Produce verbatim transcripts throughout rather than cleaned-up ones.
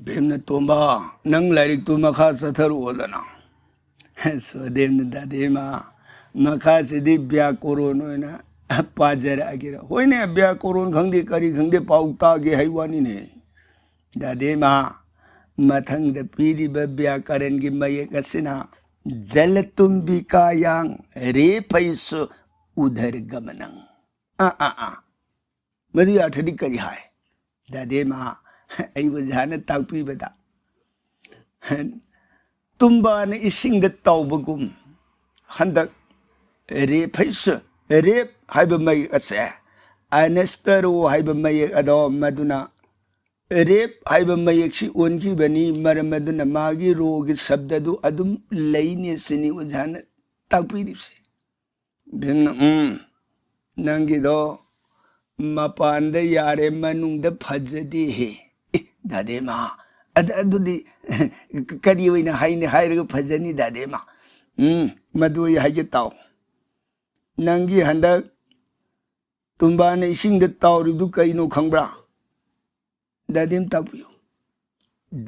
ꯚꯤꯝꯅ, "ꯇꯣꯝꯕ, ꯅꯪ ꯂꯥꯏꯔꯤꯛꯇꯨ ꯃꯈꯥ ꯆꯠꯊꯔꯛꯑꯣꯗꯅ꯫" ꯁꯍꯗꯦꯕꯅ, "ꯗꯥꯗꯦꯃ, ꯃꯈꯥꯁꯤꯗꯤ ꯕ꯭ꯌꯥꯀꯣꯔꯣꯟ ꯑꯣꯏꯅ ꯄꯥꯖꯔꯛꯑꯒꯦꯔꯥ?" "ꯍꯣꯏꯅꯦ, ꯕ꯭ꯌꯥꯀꯣꯔꯣꯟ ꯈꯪꯗꯦ, ꯀꯔꯤ ꯈꯪꯗꯦ, ꯄꯥꯎ ꯇꯥꯒꯦ ꯍꯥꯏ ꯋꯥꯅꯤꯅꯦ꯫" "ꯗꯥꯗꯦꯃ, ꯃꯊꯪꯗ ꯄꯤꯔꯤꯕ ꯕ꯭ꯌꯥꯀꯔꯟꯒꯤ ꯃꯌꯦꯛ ꯑꯁꯤꯅ ꯖꯂꯇꯨꯝꯕꯤꯀꯥꯌꯥꯡ ꯔꯦ ꯐꯩꯁꯨ ꯎꯗꯔꯒꯃꯅꯪ꯫" ꯑꯥ, ꯑꯥ, ꯑꯥ꯫ ꯃꯗꯨꯒꯤ ꯑꯔꯊꯗꯤ ꯀꯔꯤ ꯍꯥꯏ? ꯗꯥꯗꯦꯃ, ꯑꯩ ꯑꯣꯖꯥꯅ ꯇꯥꯛꯄꯤꯕꯗ, ꯇꯨꯝꯕꯥꯅ ꯏꯁꯤꯡꯗ ꯇꯥꯎꯕꯒꯨꯝ, ꯍꯟꯗꯛ ꯔꯦꯞ ꯍꯩꯁ-, ꯔꯦꯞ ꯍꯥꯏꯕ ꯃꯌꯦꯛ ꯑꯁꯦ ꯑꯅꯁꯇꯔꯣ ꯍꯥꯏꯕ ꯃꯌꯦꯛ ꯑꯗꯣ, ꯃꯗꯨꯅ ꯔꯦꯞ ꯍꯥꯏꯕ ꯃꯌꯦꯛꯁꯤ ꯑꯣꯟꯈꯤꯕꯅꯤ꯫ ꯃꯔꯝ ꯑꯗꯨꯅ ꯃꯥꯒꯤ ꯔꯣꯒꯤ ꯁꯕꯗꯗꯨ ꯑꯗꯨꯝ ꯂꯩꯅꯤ ꯁꯤꯅꯤ ꯑꯣꯖꯥꯅ ꯇꯥꯛꯄꯤꯔꯤꯕꯁꯤ꯫ ꯚꯤꯝꯅ, "ꯎꯝ, ꯅꯪꯒꯤꯗꯣ ꯃꯄꯥꯟꯗ ꯌꯥꯔꯦ, ꯃꯅꯨꯡꯗ ꯐꯖꯗꯦꯍꯦ꯫" "ꯑꯦ, ꯗꯥꯗꯦꯃ, ꯑꯗ-, ꯑꯗꯨꯗꯤ ꯀꯔꯤ ꯑꯣꯏꯅ ꯍꯥꯏꯅꯤ, ꯍꯥꯏꯔꯒ ꯐꯖꯅꯤ, ꯗꯥꯗꯦꯃ?" "ꯎꯝ, ꯃꯗꯨ ꯑꯩ ꯍꯥꯏꯒꯦ ꯇꯥꯎ꯫ ꯅꯪꯒꯤ ꯍꯟꯗꯛ ꯇꯨꯝꯕꯥꯅ ꯏꯁꯤꯡꯗ ꯇꯥꯎꯔꯤꯕꯗꯨ ꯀꯩꯅꯣ ꯈꯪꯕ꯭ꯔꯥ?" "ꯗꯥꯗꯦꯝ, ꯇꯥꯛꯄꯤꯌꯨ꯫"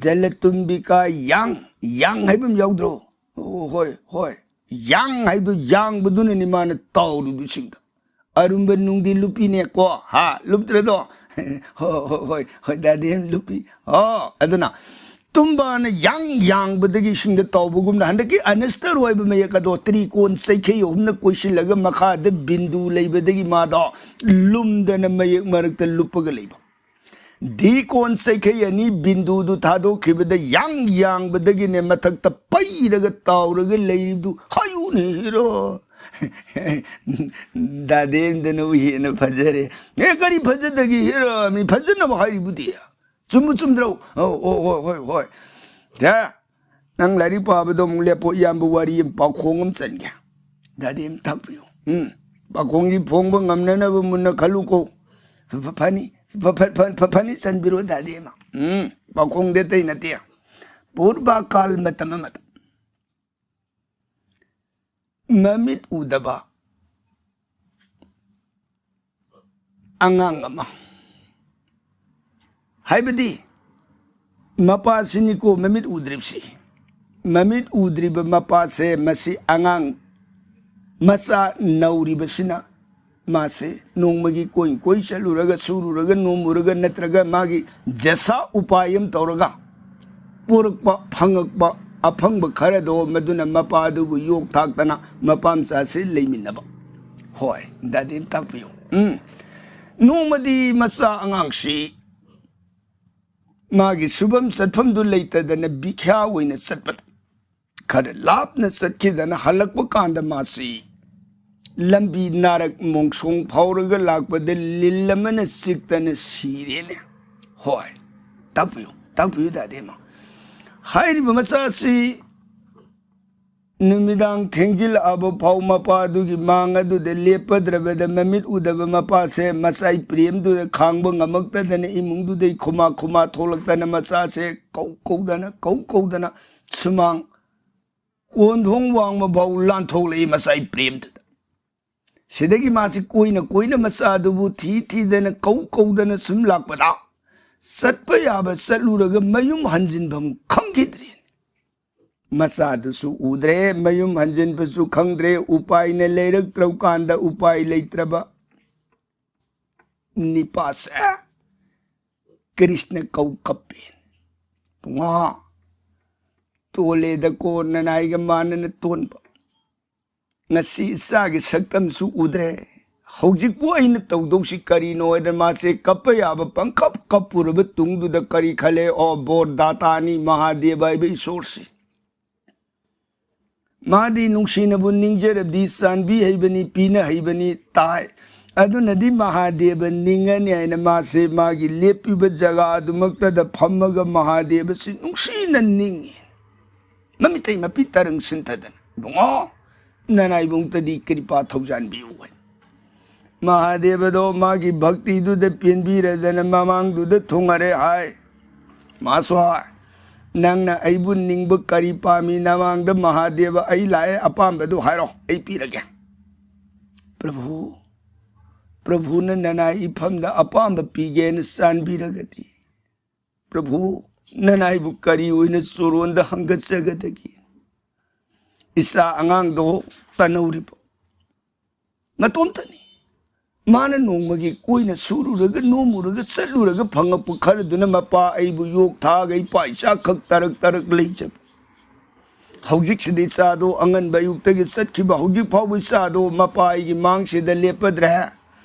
"ꯖꯂꯇꯨꯝꯕꯤꯀꯥ ꯌꯥꯡ, ꯌꯥꯡ ꯍꯥꯏꯕ ꯑꯃ ꯌꯥꯎꯗ꯭ꯔꯣ?" "ꯑꯣ, ꯍꯣꯏ, ꯍꯣꯏ, ꯌꯥꯡ ꯍꯥꯏꯕꯗꯨ, ꯌꯥꯡꯕꯗꯨꯅꯅꯤ ꯃꯥꯅ ꯇꯥꯎꯔꯤꯕꯁꯤꯡꯗ꯫ ꯑꯔꯨꯝꯕ ꯅꯨꯡꯗꯤ ꯂꯨꯞꯄꯤꯅꯦꯀꯣ, ꯍꯥ, ꯂꯨꯞꯇ꯭ꯔꯗꯣ?" "ꯍꯣ, ꯍꯣ, ꯍꯣꯏ, ꯍꯣꯏ, ꯗꯥꯗꯦꯝ, ꯂꯨꯞꯄꯤ꯫ ꯑꯣ, ꯑꯗꯨꯅ ꯇꯨꯝꯕꯥꯅ ꯌꯥꯡ ꯌꯥꯡꯕꯗꯒꯤ ꯏꯁꯤꯡꯗ ꯇꯥꯎꯕꯒꯨꯝꯅ ꯍꯟꯗꯛꯀꯤ ꯑꯅꯁꯇꯔ ꯑꯣꯏꯕ ꯃꯌꯦꯛ ꯑꯗꯣ ꯇ꯭ꯔꯤꯀꯣꯟ ꯆꯩꯈꯩ ꯑꯍꯨꯝꯅ ꯀꯣꯏꯁꯤꯜꯂꯒ ꯃꯈꯥꯗ ꯕꯤꯟꯗꯨ ꯂꯩꯕꯗꯒꯤ ꯃꯥꯗꯣ ꯂꯨꯝꯗꯅ ꯃꯌꯦꯛ ꯃꯔꯛꯇ ꯂꯨꯞꯄꯒ ꯂꯩꯕ꯫ ꯗꯤꯀꯣꯟ ꯆꯩꯈꯩ ꯑꯅꯤ ꯕꯤꯟꯗꯨꯗꯨ ꯊꯥꯗꯣꯛꯈꯤꯕꯗ ꯌꯥꯡ ꯌꯥꯡꯕꯗꯒꯤꯅꯦ ꯃꯊꯛꯇ ꯄꯩꯔꯒ ꯇꯥꯎꯔꯒ ꯂꯩꯔꯤꯕꯗꯨ ꯍꯥꯏꯌꯨꯅꯦ ꯍꯦꯔꯣ꯫" "ꯗꯥꯗꯦꯝꯗꯅꯕꯨ ꯍꯦꯟꯅ ꯐꯖꯔꯦ꯫" "ꯑꯦ, ꯀꯔꯤ ꯐꯖꯗꯒꯦ ꯍꯦꯔꯣ? ꯃꯤ ꯐꯖꯅꯕ ꯍꯥꯏꯔꯤꯕꯨꯗꯤ꯫ ꯆꯨꯝꯕꯨ ꯆꯨꯝꯗ꯭ꯔꯣ?" "ꯑꯣ, ꯑꯣ, ꯍꯣꯏ, ꯍꯣꯏ, ꯍꯣꯏ꯫ ꯁꯦ, ꯅꯪ ꯂꯥꯏꯔꯤꯛ ꯄꯥꯕꯗꯣ ꯑꯃꯨꯛ ꯂꯦꯞꯄꯣ, ꯏꯌꯥꯝꯕ ꯋꯥꯔꯤ ꯑꯃ, ꯄꯥꯎꯈꯣꯡ ꯑꯃ ꯆꯟꯒꯦ꯫ ꯗꯥꯗꯤ ꯑꯃ ꯇꯥꯛꯄꯤꯌꯨ꯫" "ꯎꯝ, ꯄꯥꯎꯈꯣꯡꯒꯤ ꯐꯣꯡꯕ ꯉꯝꯅꯅꯕ ꯃꯨꯟꯅ ꯈꯜꯂꯨꯀꯣ꯫" "ꯐ-, ꯐꯅꯤ, ꯐ-, ꯐ-, ꯐ-, ꯐ-, ꯐꯅꯤ, ꯆꯟꯕꯤꯔꯣ ꯗꯥꯗꯤ ꯑꯃ꯫" "ꯎꯝ, ꯄꯥꯎꯈꯣꯡꯗꯤ ꯑꯇꯩ ꯅꯠꯇꯦ꯫ ꯄꯨꯔꯕ ꯀꯥꯜ ꯃꯇꯝ ꯑꯃꯗ ꯃꯃꯤꯠ ꯎꯗꯕ ꯑꯉꯥꯡ ꯑꯃ, ꯍꯥꯏꯕꯗꯤ ꯃꯄꯥꯁꯤꯅꯤꯀꯣ ꯃꯃꯤꯠ ꯎꯗ꯭ꯔꯤꯕꯁꯤ꯫ ꯃꯃꯤꯠ ꯎꯗ꯭ꯔꯤꯕ ꯃꯄꯥꯁꯦ, ꯃꯁꯤ ꯑꯉꯥꯡ ꯃꯆꯥ ꯅꯧꯔꯤꯕꯁꯤꯅ ꯃꯥꯁꯦ ꯅꯣꯡꯃꯒꯤ ꯀꯣꯏ ꯀꯣꯏ ꯆꯠꯂꯨꯔꯒ, ꯁꯨꯔꯨꯔꯒ, ꯅꯣꯝꯃꯨꯔꯒ, ꯅꯠꯇ꯭ꯔꯒ ꯃꯥꯒꯤ ꯖꯦꯁꯥ ꯎꯄꯥꯏ ꯑꯃ ꯇꯧꯔꯒ ꯄꯣꯔꯛꯄ, ꯐꯪꯉꯛꯄ ꯑꯐꯪꯕ ꯈꯔꯗꯣ, ꯃꯗꯨꯅ ꯃꯄꯥꯗꯨꯕꯨ ꯌꯣꯛ ꯊꯥꯛꯇꯅ ꯃꯄꯥ ꯃꯆꯥꯁꯦ ꯂꯩꯃꯤꯟꯅꯕ꯫ ꯍꯣꯏ, ꯗꯥꯗꯤꯅ ꯇꯥꯛꯄꯤꯌꯨ꯫ ꯎꯝ꯫ ꯅꯣꯡꯃꯗꯤ ꯃꯆꯥ ꯑꯉꯥꯡꯁꯤ ꯃꯥꯒꯤ ꯁꯨꯐꯝ ꯆꯠꯐꯝꯗꯨ ꯂꯩꯇꯗꯅ ꯚꯤꯈ꯭ꯌꯥ ꯑꯣꯏꯅ ꯆꯠꯄꯗ, ꯈꯔ ꯂꯥꯞꯅ ꯆꯠꯈꯤꯗꯅ ꯍꯜꯂꯛꯄ ꯀꯥꯟꯗ ꯃꯥꯁꯤ ꯂꯝꯕꯤ ꯅꯥꯔꯛ ꯃꯣꯡꯁꯣꯡ ꯐꯥꯎꯔꯒ ꯂꯥꯛꯄꯗ ꯂꯤꯜ ꯑꯃꯅ ꯆꯤꯛꯇꯅ ꯁꯤꯔꯦꯅꯦ꯫ ꯍꯣꯏ, ꯇꯥꯛꯄꯤꯌꯨ, ꯇꯥꯛꯄꯤꯌꯨ ꯗꯥꯗꯤ ꯑꯃ꯫ ꯍꯥꯏꯔꯤꯕ ꯃꯆꯥꯁꯤ ꯅꯨꯃꯤꯗꯥꯡ ꯊꯦꯡꯖꯤꯜꯂꯛꯑꯕ ꯐꯥꯎ ꯃꯄꯥꯗꯨꯒꯤ ꯃꯥꯡ ꯑꯗꯨꯗ ꯂꯦꯞꯄꯗ꯭ꯔꯕꯗ, ꯃꯃꯤꯠ ꯎꯗꯕ ꯃꯄꯥꯁꯦ ꯃꯆꯥꯏ ꯄ꯭ꯔꯦꯝꯗꯨꯗ ꯈꯥꯡꯕ ꯉꯝꯃꯛꯇꯗꯅ ꯏꯃꯨꯡꯗꯨꯗꯩ ꯈꯨꯃꯥ ꯈꯨꯃꯥ ꯊꯣꯛꯂꯛꯇꯅ ꯃꯆꯥꯁꯦ ꯀꯧ ꯀꯧꯗꯅ, ꯀꯧ ꯀꯧꯗꯅ ꯁꯨꯃꯥꯡ ꯀꯣꯟꯊꯣꯡ ꯋꯥꯡꯃ ꯐꯥꯎ ꯂꯥꯟꯊꯣꯛꯂꯛꯏ ꯃꯆꯥꯏ ꯄ꯭ꯔꯦꯝꯗꯨꯗ꯫ ꯁꯤꯗꯒꯤ ꯃꯥꯁꯤ ꯀꯣꯏꯅ ꯀꯣꯏꯅ ꯃꯆꯥꯗꯨꯕꯨ ꯊꯤ ꯊꯤꯗꯅ ꯀꯧ ꯀꯧꯗꯅ ꯁꯨꯝ ꯂꯥꯛꯄꯗ, ꯆꯠꯄ ꯌꯥꯕ ꯆꯠꯂꯨꯔꯒ ꯃꯌꯨꯝ ꯍꯟꯖꯤꯟꯐꯝ ꯈꯪꯈꯤꯗ꯭ꯔꯦ꯫ ꯃꯆꯥꯗꯨꯁꯨ ꯎꯗ꯭ꯔꯦ, ꯃꯌꯨꯝ ꯍꯟꯖꯤꯟꯕꯁꯨ ꯈꯪꯗ꯭ꯔꯦ꯫ ꯎꯄꯥꯏꯅ ꯂꯩꯔꯛꯇ꯭ꯔꯕ ꯀꯥꯟꯗ ꯎꯄꯥꯏ ꯂꯩꯇ꯭ꯔꯕ ꯅꯤꯄꯥꯁꯦ ꯀ꯭ꯔꯤꯁꯅ ꯀꯧ ꯀꯞꯄꯦ꯫ ꯄꯨꯡꯉꯥ ꯇꯣꯜꯂꯦꯗꯀꯣ ꯅꯅꯥꯏꯒ ꯃꯥꯟꯅꯅ ꯇꯣꯟꯕ꯫ ꯉꯁꯤ ꯏꯆꯥꯒꯤ ꯁꯛꯇꯝꯁꯨ ꯎꯗ꯭ꯔꯦ꯫ ꯍꯧꯖꯤꯛꯄꯨ ꯑꯩꯅ ꯇꯧꯗꯧꯁꯤ ꯀꯔꯤꯅꯣ ꯍꯥꯏꯗꯅ ꯃꯥꯁꯦ ꯀꯞꯄ ꯌꯥꯕ ꯄꯪꯀꯞ ꯀꯞꯄꯨꯔꯕ ꯇꯨꯡꯗꯨꯗ ꯀꯔꯤ ꯈꯜꯂꯦ? ꯑꯣ, ꯕꯣꯔ ꯗꯥꯇꯥꯅꯤ ꯃꯍꯥꯗꯦꯕ ꯍꯥꯏꯕ ꯏꯁꯣꯔꯁꯤ꯫ ꯃꯥꯗꯤ ꯅꯨꯡꯁꯤꯅꯕꯨ ꯅꯤꯡꯖꯔꯕꯗꯤ ꯆꯥꯟꯕꯤ ꯍꯩꯕꯅꯤ, ꯄꯤꯅ ꯍꯩꯕꯅꯤ ꯇꯥꯏ꯫ ꯑꯗꯨꯅꯗꯤ ꯃꯍꯥꯗꯦꯕ ꯅꯤꯡꯉꯅꯤ ꯍꯥꯏꯅ ꯃꯥꯁꯦ ꯃꯥꯒꯤ ꯂꯦꯞꯄꯤꯕ ꯖꯒꯥ ꯑꯗꯨꯃꯛꯇꯗ ꯐꯝꯃꯒ ꯃꯍꯥꯗꯦꯕꯁꯤ ꯅꯨꯡꯁꯤꯅ ꯅꯤꯡꯉꯤ꯫ ꯃꯃꯤꯇꯩ ꯃꯄꯤ ꯇꯔꯪ ꯁꯤꯟꯊꯗꯅ, "ꯏꯕꯨꯡꯉꯣ, ꯅꯅꯥꯏꯕꯨꯡꯇꯗꯤ ꯀ꯭ꯔꯤꯄꯥ ꯊꯧꯖꯥꯟꯕꯤꯌꯨ" ꯍꯥꯏ꯫ ꯃꯍꯥꯗꯦꯕꯗꯣ ꯃꯥꯒꯤ ꯚꯛꯇꯤꯗꯨꯗ ꯄꯦꯟꯕꯤꯔꯗꯅ ꯃꯃꯥꯡꯗꯨꯗ ꯊꯨꯡꯉꯔꯦ ꯍꯥꯏ꯫ ꯃꯥꯁꯨ ꯍꯥꯏ, "ꯅꯪꯅ ꯑꯩꯕꯨ ꯅꯤꯡꯕ ꯀꯔꯤ ꯄꯥꯝꯃꯤ? ꯅꯃꯥꯡꯗ ꯃꯍꯥꯗꯦꯕ ꯑꯩ ꯂꯥꯛꯑꯦ, ꯑꯄꯥꯝꯕꯗꯨ ꯍꯥꯏꯔꯣ, ꯑꯩ ꯄꯤꯔꯒꯦ"꯫ "ꯄ꯭ꯔꯚꯨ, ꯄ꯭ꯔꯚꯨꯅ ꯅꯅꯥꯏ ꯏꯐꯝꯗ ꯑꯄꯥꯝꯕ ꯄꯤꯒꯦꯅ ꯆꯥꯟꯕꯤꯔꯒꯗꯤ"꯫ "ꯄ꯭ꯔꯚꯨ, ꯅꯅꯥꯏꯕꯨ ꯀꯔꯤ ꯑꯣꯏꯅ ꯆꯣꯔꯣꯟꯗ ꯍꯪꯒꯠꯆꯒꯗꯒꯦ? ꯏꯆꯥ ꯑꯉꯥꯡꯗꯣ ꯇꯟꯍꯧꯔꯤꯕ ꯃꯇꯣꯝꯇꯅꯤ꯫ ꯃꯥꯅ ꯅꯣꯡꯃꯒꯤ ꯀꯣꯏꯅ ꯁꯨꯔꯨꯔꯒ ꯅꯣꯝꯃꯨꯔꯒ ꯆꯠꯂꯨꯔꯒ ꯐꯪꯉꯛꯄ ꯈꯔꯗꯨꯅ ꯃꯄꯥ ꯑꯩꯕꯨ ꯌꯣꯛ ꯊꯥꯛꯑꯒ ꯏꯄꯥ ꯏꯆꯥ ꯈꯛ ꯇꯔꯛ ꯇꯔꯛ ꯂꯩꯖꯕ꯫ ꯍꯧꯖꯤꯛꯁꯤꯗꯤ ꯏꯆꯥꯗꯣ ꯑꯉꯟꯕ ꯑꯌꯨꯛꯇꯒꯤ ꯆꯠꯈꯤꯕ ꯍꯧꯖꯤꯛ ꯐꯥꯎꯕ ꯏꯆꯥꯗꯣ ꯃꯄꯥ ꯑꯩꯒꯤ ꯃꯥꯡꯁꯤꯗ ꯂꯦꯞꯄꯗ꯭ꯔꯦ꯫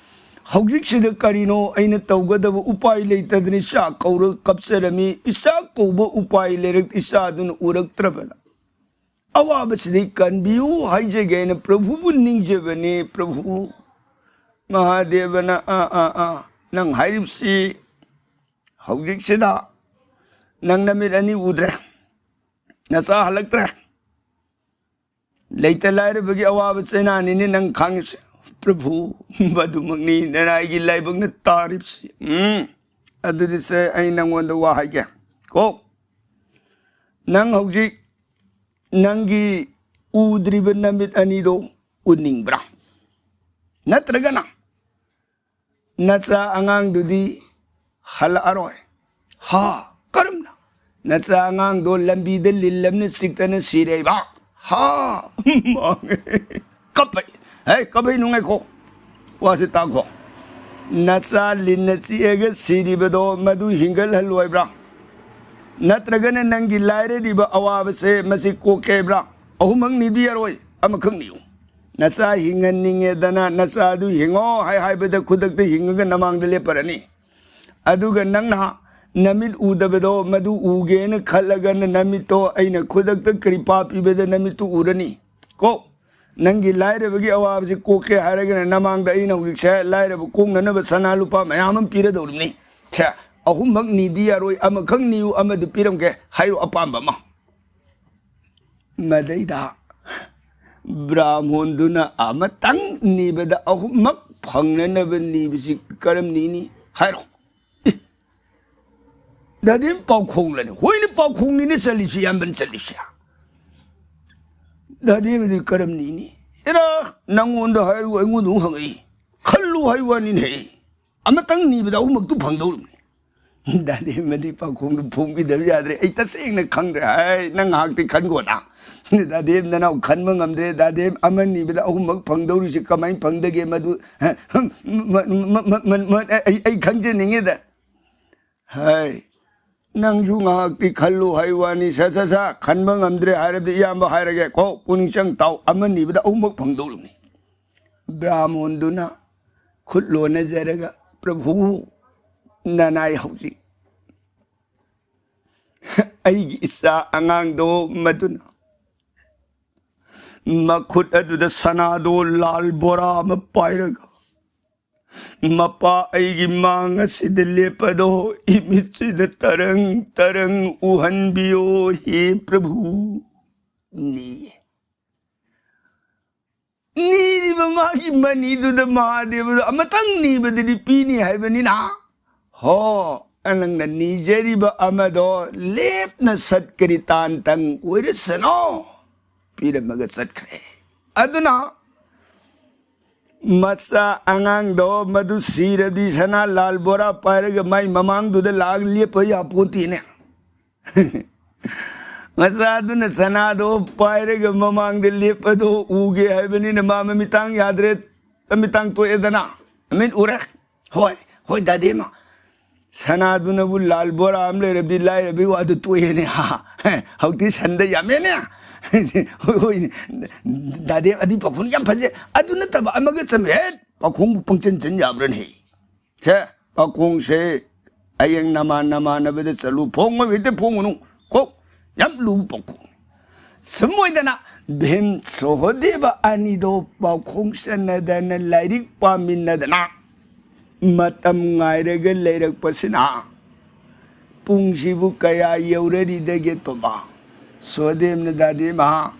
ꯍꯧꯖꯤꯛꯁꯤꯗ ꯀꯔꯤꯅꯣ ꯑꯩꯅ ꯇꯧꯒꯗꯕ? ꯎꯄꯥꯏ ꯂꯩꯇꯗꯅ ꯏꯆꯥ ꯀꯧꯔꯒ ꯀꯞꯆꯔꯝꯃꯤ꯫ ꯏꯆꯥ ꯀꯧꯕ ꯎꯄꯥꯏ ꯂꯩꯔꯛ ꯏꯆꯥꯗꯨꯅ ꯎꯔꯛꯇ꯭ꯔꯕꯗ ꯑꯋꯥꯕꯁꯤꯗꯩ ꯀꯟꯕꯤꯌꯨ ꯍꯥꯏꯖꯒꯦ ꯍꯥꯏꯅ ꯄ꯭ꯔꯚꯨꯕꯨ ꯅꯤꯡꯖꯕꯅꯤ꯫ ꯄ꯭ꯔꯚꯨ ꯃꯍꯥꯗꯦꯕꯅ ꯑꯥ ꯑꯥ ꯑꯥ ꯅꯪ ꯍꯥꯏꯔꯤꯕꯁꯤ ꯍꯧꯖꯤꯛꯁꯤꯗ ꯅꯪ ꯅꯃꯤꯠ ꯑꯅꯤ ꯎꯗ꯭ꯔꯦ, ꯅꯆꯥ ꯍꯜꯂꯛꯇ꯭ꯔꯦ, ꯂꯩꯇ ꯂꯥꯏꯔꯕꯒꯤ ꯑꯋꯥꯕ ꯆꯩꯅꯥꯅꯤꯅꯦ ꯅꯪ ꯈꯥꯡꯉꯤꯁꯦ꯫ ꯄ꯭ꯔꯚꯨ, ꯃꯗꯨꯃꯛꯅꯤ ꯅꯅꯥꯏꯒꯤ ꯂꯥꯏꯕꯛꯅ ꯇꯥꯔꯤꯕꯁꯤ꯫ ꯎꯝ, ꯑꯗꯨꯗꯤ ꯁꯦ ꯑꯩ ꯅꯪꯉꯣꯟꯗ ꯋꯥ ꯍꯥꯏꯒꯦ ꯀꯣ꯫ ꯅꯪ ꯍꯧꯖꯤꯛ ꯅꯪꯒꯤ ꯎꯗ꯭ꯔꯤꯕ ꯅꯃꯤꯠ ꯑꯅꯤꯗꯣ ꯎꯅꯤꯡꯕ꯭ꯔꯥ? ꯅꯠꯇ꯭ꯔꯒꯅ ꯅꯆꯥ ꯑꯉꯥꯡꯗꯨꯗꯤ ꯍꯜꯂꯛꯑꯔꯣꯏ? ꯍꯥ? ꯀꯔꯝꯅ? ꯅꯆꯥ ꯑꯉꯥꯡꯗꯣ ꯂꯝꯕꯤꯗ ꯂꯤꯜ ꯑꯃꯅ ꯆꯤꯛꯇꯅ ꯁꯤꯔꯦꯕ꯫ ꯍꯥ? ꯃꯥꯡꯉꯦ꯫ ꯀꯞꯄꯩ꯫ ꯍꯦ, ꯀꯞꯄꯩ ꯅꯨꯡꯉꯥꯏꯈꯣ꯫ ꯋꯥꯁꯦ ꯇꯥꯈꯣ꯫ ꯅꯆꯥ ꯂꯤꯟꯅ ꯆꯤꯛꯑꯒ ꯁꯤꯔꯤꯕꯗꯣ ꯃꯗꯨ ꯍꯤꯡꯒꯠꯍꯜꯂꯣꯏꯕ꯭ꯔꯥ? ꯅꯠꯇ꯭ꯔꯒꯅ ꯅꯪꯒꯤ ꯂꯥꯏꯔꯔꯤꯕ ꯑꯋꯥꯕꯁꯦ ꯃꯁꯤ ꯀꯣꯛꯀꯦ ꯍꯥꯏꯕ꯭ꯔꯥ? ꯑꯍꯨꯝꯃꯛ ꯅꯤꯕ ꯌꯥꯔꯣꯏ, ꯑꯃꯈꯛ ꯅꯤꯌꯨ꯫ ꯅꯆꯥ ꯍꯤꯡꯍꯟꯅꯤꯡꯉꯦꯗꯅ ꯅꯆꯥꯗꯨ ꯍꯤꯡꯉꯣ ꯍꯥꯏ ꯍꯥꯏꯕꯗ ꯈꯨꯗꯛꯇ ꯍꯤꯡꯉꯒ ꯅꯃꯥꯡꯗ ꯂꯦꯞꯄꯔꯅꯤ꯫ ꯑꯗꯨꯒ ꯅꯪꯅ ꯅꯃꯤꯠ ꯎꯗꯕꯗꯣ ꯃꯗꯨ ꯎꯒꯦꯅ ꯈꯜꯂꯒꯅ ꯅꯃꯤꯠꯇꯣ ꯑꯩꯅ ꯈꯨꯗꯛꯇ ꯀ꯭ꯔꯤꯄꯥ ꯄꯤꯕꯗ ꯅꯃꯤꯠꯇꯨ ꯎꯔꯅꯤ ꯀꯣ꯫ ꯅꯪꯒꯤ ꯂꯥꯏꯔꯕꯒꯤ ꯑꯋꯥꯕꯁꯤ ꯀꯣꯛꯀꯦ ꯍꯥꯏꯔꯒꯅ ꯅꯃꯥꯡꯗ ꯑꯩꯅ ꯍꯧꯖꯤꯛꯁꯦ ꯂꯥꯏꯔꯕ ꯀꯣꯛꯅꯅꯕ ꯁꯅꯥ ꯂꯨꯄꯥ ꯃꯌꯥꯝ ꯑꯃ ꯄꯤꯔꯗꯧꯔꯤꯕꯅꯤ꯫ ꯁꯦ, ꯑꯍꯨꯝꯃꯛ ꯅꯤꯗꯤ ꯌꯥꯔꯣꯏ, ꯑꯃꯈꯛ ꯅꯤꯌꯨ, ꯑꯃꯗꯨ ꯄꯤꯔꯝꯒꯦ ꯍꯥꯏꯌꯨ ꯑꯄꯥꯝꯕ ꯑꯃ꯫ ꯃꯗꯩꯗ ꯕ꯭ꯔꯥꯍꯃꯣꯟꯗꯨꯅ ꯑꯃꯇꯪ ꯅꯤꯕꯗ ꯑꯍꯨꯝꯃꯛ ꯐꯪꯅꯅꯕ ꯅꯤꯕꯁꯤ ꯀꯔꯝ ꯅꯤꯅꯤ ꯍꯥꯏꯔꯣ? ꯏ! ꯗꯥꯗꯤ ꯄꯥꯎꯈꯣꯡꯂꯅꯤ꯫ ꯍꯣꯏꯅꯦ, ꯄꯥꯎꯈꯣꯡꯅꯤꯅꯦ ꯆꯠꯂꯤꯁꯤ, ꯏꯌꯥꯝꯕꯅ ꯆꯠꯂꯤꯁꯦ꯫ ꯗꯥꯗꯤ ꯑꯃꯗꯤ ꯀꯔꯝ ꯅꯤꯅꯤ? ꯑꯦꯔꯥ, ꯅꯪꯉꯣꯟꯗ ꯍꯥꯏꯔꯨ, ꯑꯩꯉꯣꯟꯗ ꯑꯃꯨꯛ ꯍꯪꯉꯛꯏ꯫ ꯈꯜꯂꯨ ꯍꯥꯏ ꯋꯥꯅꯤꯅꯦ꯫ ꯑꯃꯇꯪ ꯅꯤꯕꯗ ꯑꯍꯨꯝꯃꯛꯇꯨ ꯐꯪꯗꯧꯔꯤꯕꯅꯤ꯫ ꯗꯥꯗꯦꯝꯃꯗꯤ ꯄꯥꯈꯣꯡꯗꯨ ꯐꯣꯡꯕꯤꯗꯕ ꯌꯥꯗ꯭ꯔꯦ꯫ "ꯑꯩ ꯇꯁꯦꯡꯅ ꯈꯪꯗ꯭ꯔꯦ꯫ ꯍꯥꯏ, ꯅꯪ ꯉꯥꯏꯍꯥꯛꯇꯤ ꯈꯟꯒꯣꯗ꯫ ꯗꯥꯗꯦꯝ ꯅꯅꯥꯎ ꯈꯟꯕ ꯉꯝꯗ꯭ꯔꯦ꯫ ꯗꯥꯗꯦꯝ ꯑꯃ ꯅꯤꯕꯗ ꯑꯍꯨꯝꯃꯛ ꯐꯪꯗꯧꯔꯤꯁꯤ ꯀꯃꯥꯏꯅ ꯐꯪꯗꯒꯦ? ꯃꯗꯨ ꯃ-, ꯃ-, ꯃ-, ꯃ-, ꯃ-, ꯃ-, ꯑꯩ, ꯑꯩ ꯈꯪꯖꯅꯤꯡꯉꯦꯗ"꯫ "ꯍꯥꯏ, ꯅꯪꯁꯨ ꯉꯥꯏꯍꯥꯛꯇꯤ ꯈꯜꯂꯨ" ꯍꯥꯏ ꯋꯥꯅꯤ꯫ "ꯁ, ꯁ, ꯁ, ꯈꯟꯕ ꯉꯝꯗ꯭ꯔꯦ ꯍꯥꯏꯔꯕꯗꯤ ꯏꯌꯥꯝꯕ ꯍꯥꯏꯔꯒꯦ ꯀꯣ, ꯄꯨꯛꯅꯤꯡ ꯆꯪ ꯇꯥꯎ, ꯑꯃ ꯅꯤꯕꯗ ꯑꯍꯨꯝꯃꯛ ꯐꯪꯗꯧꯔꯤꯕꯅꯤ"꯫ ꯕ꯭ꯔꯥꯃꯣꯟꯗꯨꯅ ꯈꯨꯠ ꯂꯣꯟꯅꯖꯔꯒ, "ꯄ꯭ꯔꯚꯨ, ꯅꯅꯥꯏ ꯍꯧꯖꯤꯛ ꯑꯩꯒꯤ ꯏꯆꯥ ꯑꯉꯥꯡꯗꯣ ꯃꯗꯨꯅ ꯃꯈꯨꯠ ꯑꯗꯨꯗ ꯁꯅꯥꯗꯣ ꯂꯥꯜ ꯕꯣꯔꯥ ꯑꯃ ꯄꯥꯏꯔꯒ, ꯃꯄꯥ ꯑꯩꯒꯤ ꯃꯥꯡ ꯑꯁꯤꯗ ꯂꯦꯞꯄꯗꯣ ꯏꯃꯤꯠꯁꯤꯗ ꯇꯔꯪ ꯇꯔꯪ ꯎꯍꯟꯕꯤꯌꯣ, ꯍꯦ ꯄ꯭ꯔꯚꯨ" ꯅꯤꯌꯦ꯫ ꯅꯤꯔꯤꯕ ꯃꯥꯒꯤ ꯃꯅꯤꯗꯨꯗ ꯃꯍꯥꯗꯦꯕꯗꯣ ꯑꯃꯇꯪ ꯅꯤꯕꯗꯗꯤ ꯄꯤꯅꯤ ꯍꯥꯏꯕꯅꯤꯅ, ꯍꯣ, ꯅꯪꯅ ꯅꯤꯖꯔꯤꯕ ꯑꯃꯗꯣ ꯂꯦꯞꯅ ꯁꯠꯀꯔꯤ ꯇꯥꯟꯇꯪ ꯑꯣꯏꯔꯁꯅꯣ, ꯄꯤꯔꯝꯃꯒ ꯆꯠꯈ꯭ꯔꯦ꯫ ꯑꯗꯨꯅ ꯃꯆꯥ ꯑꯉꯥꯡꯗꯣ ꯃꯗꯨ ꯁꯤꯔꯗꯤ ꯁꯅꯥ ꯂꯥꯜ ꯕꯣꯔꯥ ꯄꯥꯏꯔꯒ ꯃꯥꯏ ꯃꯃꯥꯡꯗꯨꯗ ꯂꯥꯛꯑꯒ ꯂꯦꯞꯄ ꯌꯥꯄꯣꯟꯇꯦꯅꯦ꯫ ꯃꯆꯥꯗꯨꯅ ꯁꯅꯥꯗꯣ ꯄꯥꯏꯔꯒ ꯃꯃꯥꯡꯗ ꯂꯦꯞꯄꯗꯣ ꯎꯒꯦ ꯍꯥꯏꯕꯅꯤꯅ ꯃꯥ ꯃꯃꯤꯠꯇꯥꯡ ꯌꯥꯗ꯭ꯔꯦ, ꯃꯃꯤꯠꯇꯥꯡ ꯇꯣꯛꯑꯦꯗꯅ꯫ ꯃꯃꯤꯠ ꯎꯔꯦ꯫ "ꯍꯣꯏ, ꯍꯣꯏ, ꯗꯥꯗꯦꯃ, ꯁꯅꯥꯗꯨꯅꯕꯨ ꯂꯥꯜ ꯕꯣꯔꯥ ꯑꯃ ꯂꯩꯔꯕꯗꯤ ꯂꯥꯏꯔꯕꯒꯤ ꯋꯥꯗꯨ ꯇꯣꯛꯑꯦꯅꯦ, ꯍꯥ, ꯍꯦ, ꯍꯧꯖꯤꯛꯇꯤ ꯁꯟꯗ ꯌꯥꯝꯃꯦꯅꯦ"꯫ "ꯍꯣꯏ, ꯍꯣꯏ, ꯗꯥꯗꯦ, ꯑꯗꯨꯏ ꯄꯥꯎꯈꯨꯝ ꯌꯥꯝ ꯐꯖꯩ꯫ ꯑꯗꯨ ꯅꯠꯇꯕ ꯑꯃꯒ ꯆꯝ-, ꯍꯦꯠ, ꯄꯥꯎꯈꯨꯝꯕꯨ ꯄꯪꯆꯟ ꯆꯟ ꯌꯥꯕ꯭ꯔꯅꯦ? ꯁꯦ, ꯄꯥꯎꯈꯣꯡꯁꯦ ꯍꯌꯦꯡ ꯅꯃꯥꯟ ꯅꯃꯥꯟꯅꯕꯗ ꯆꯠꯂꯨ, ꯐꯣꯡꯉꯣꯏ ꯍꯦꯛꯇ ꯐꯣꯡꯉꯨꯅꯨ ꯀꯣ꯫ ꯌꯥꯝ ꯂꯨꯕ ꯄꯥꯎꯈꯣꯡ꯫ ꯁꯨꯝ ꯑꯣꯏꯗꯅ ꯚꯤꯝ ꯁꯣꯍꯣꯗꯦꯕ ꯑꯅꯤꯗꯣ ꯄꯥꯎꯈꯣꯡ ꯆꯟꯅꯗꯅ ꯂꯥꯏꯔꯤꯛ ꯄꯥꯃꯤꯟꯅꯗꯅ ꯃꯇꯝ ꯉꯥꯏꯔꯒ ꯂꯩꯔꯛꯄꯁꯤꯅ ꯄꯨꯡꯁꯤꯕꯨ ꯀꯌꯥ ꯌꯧꯔꯔꯤꯗꯒꯦ ꯇꯣꯝꯕ? ꯁꯣꯍꯣꯗꯦꯕꯅ, "ꯗꯥꯗꯦꯃ,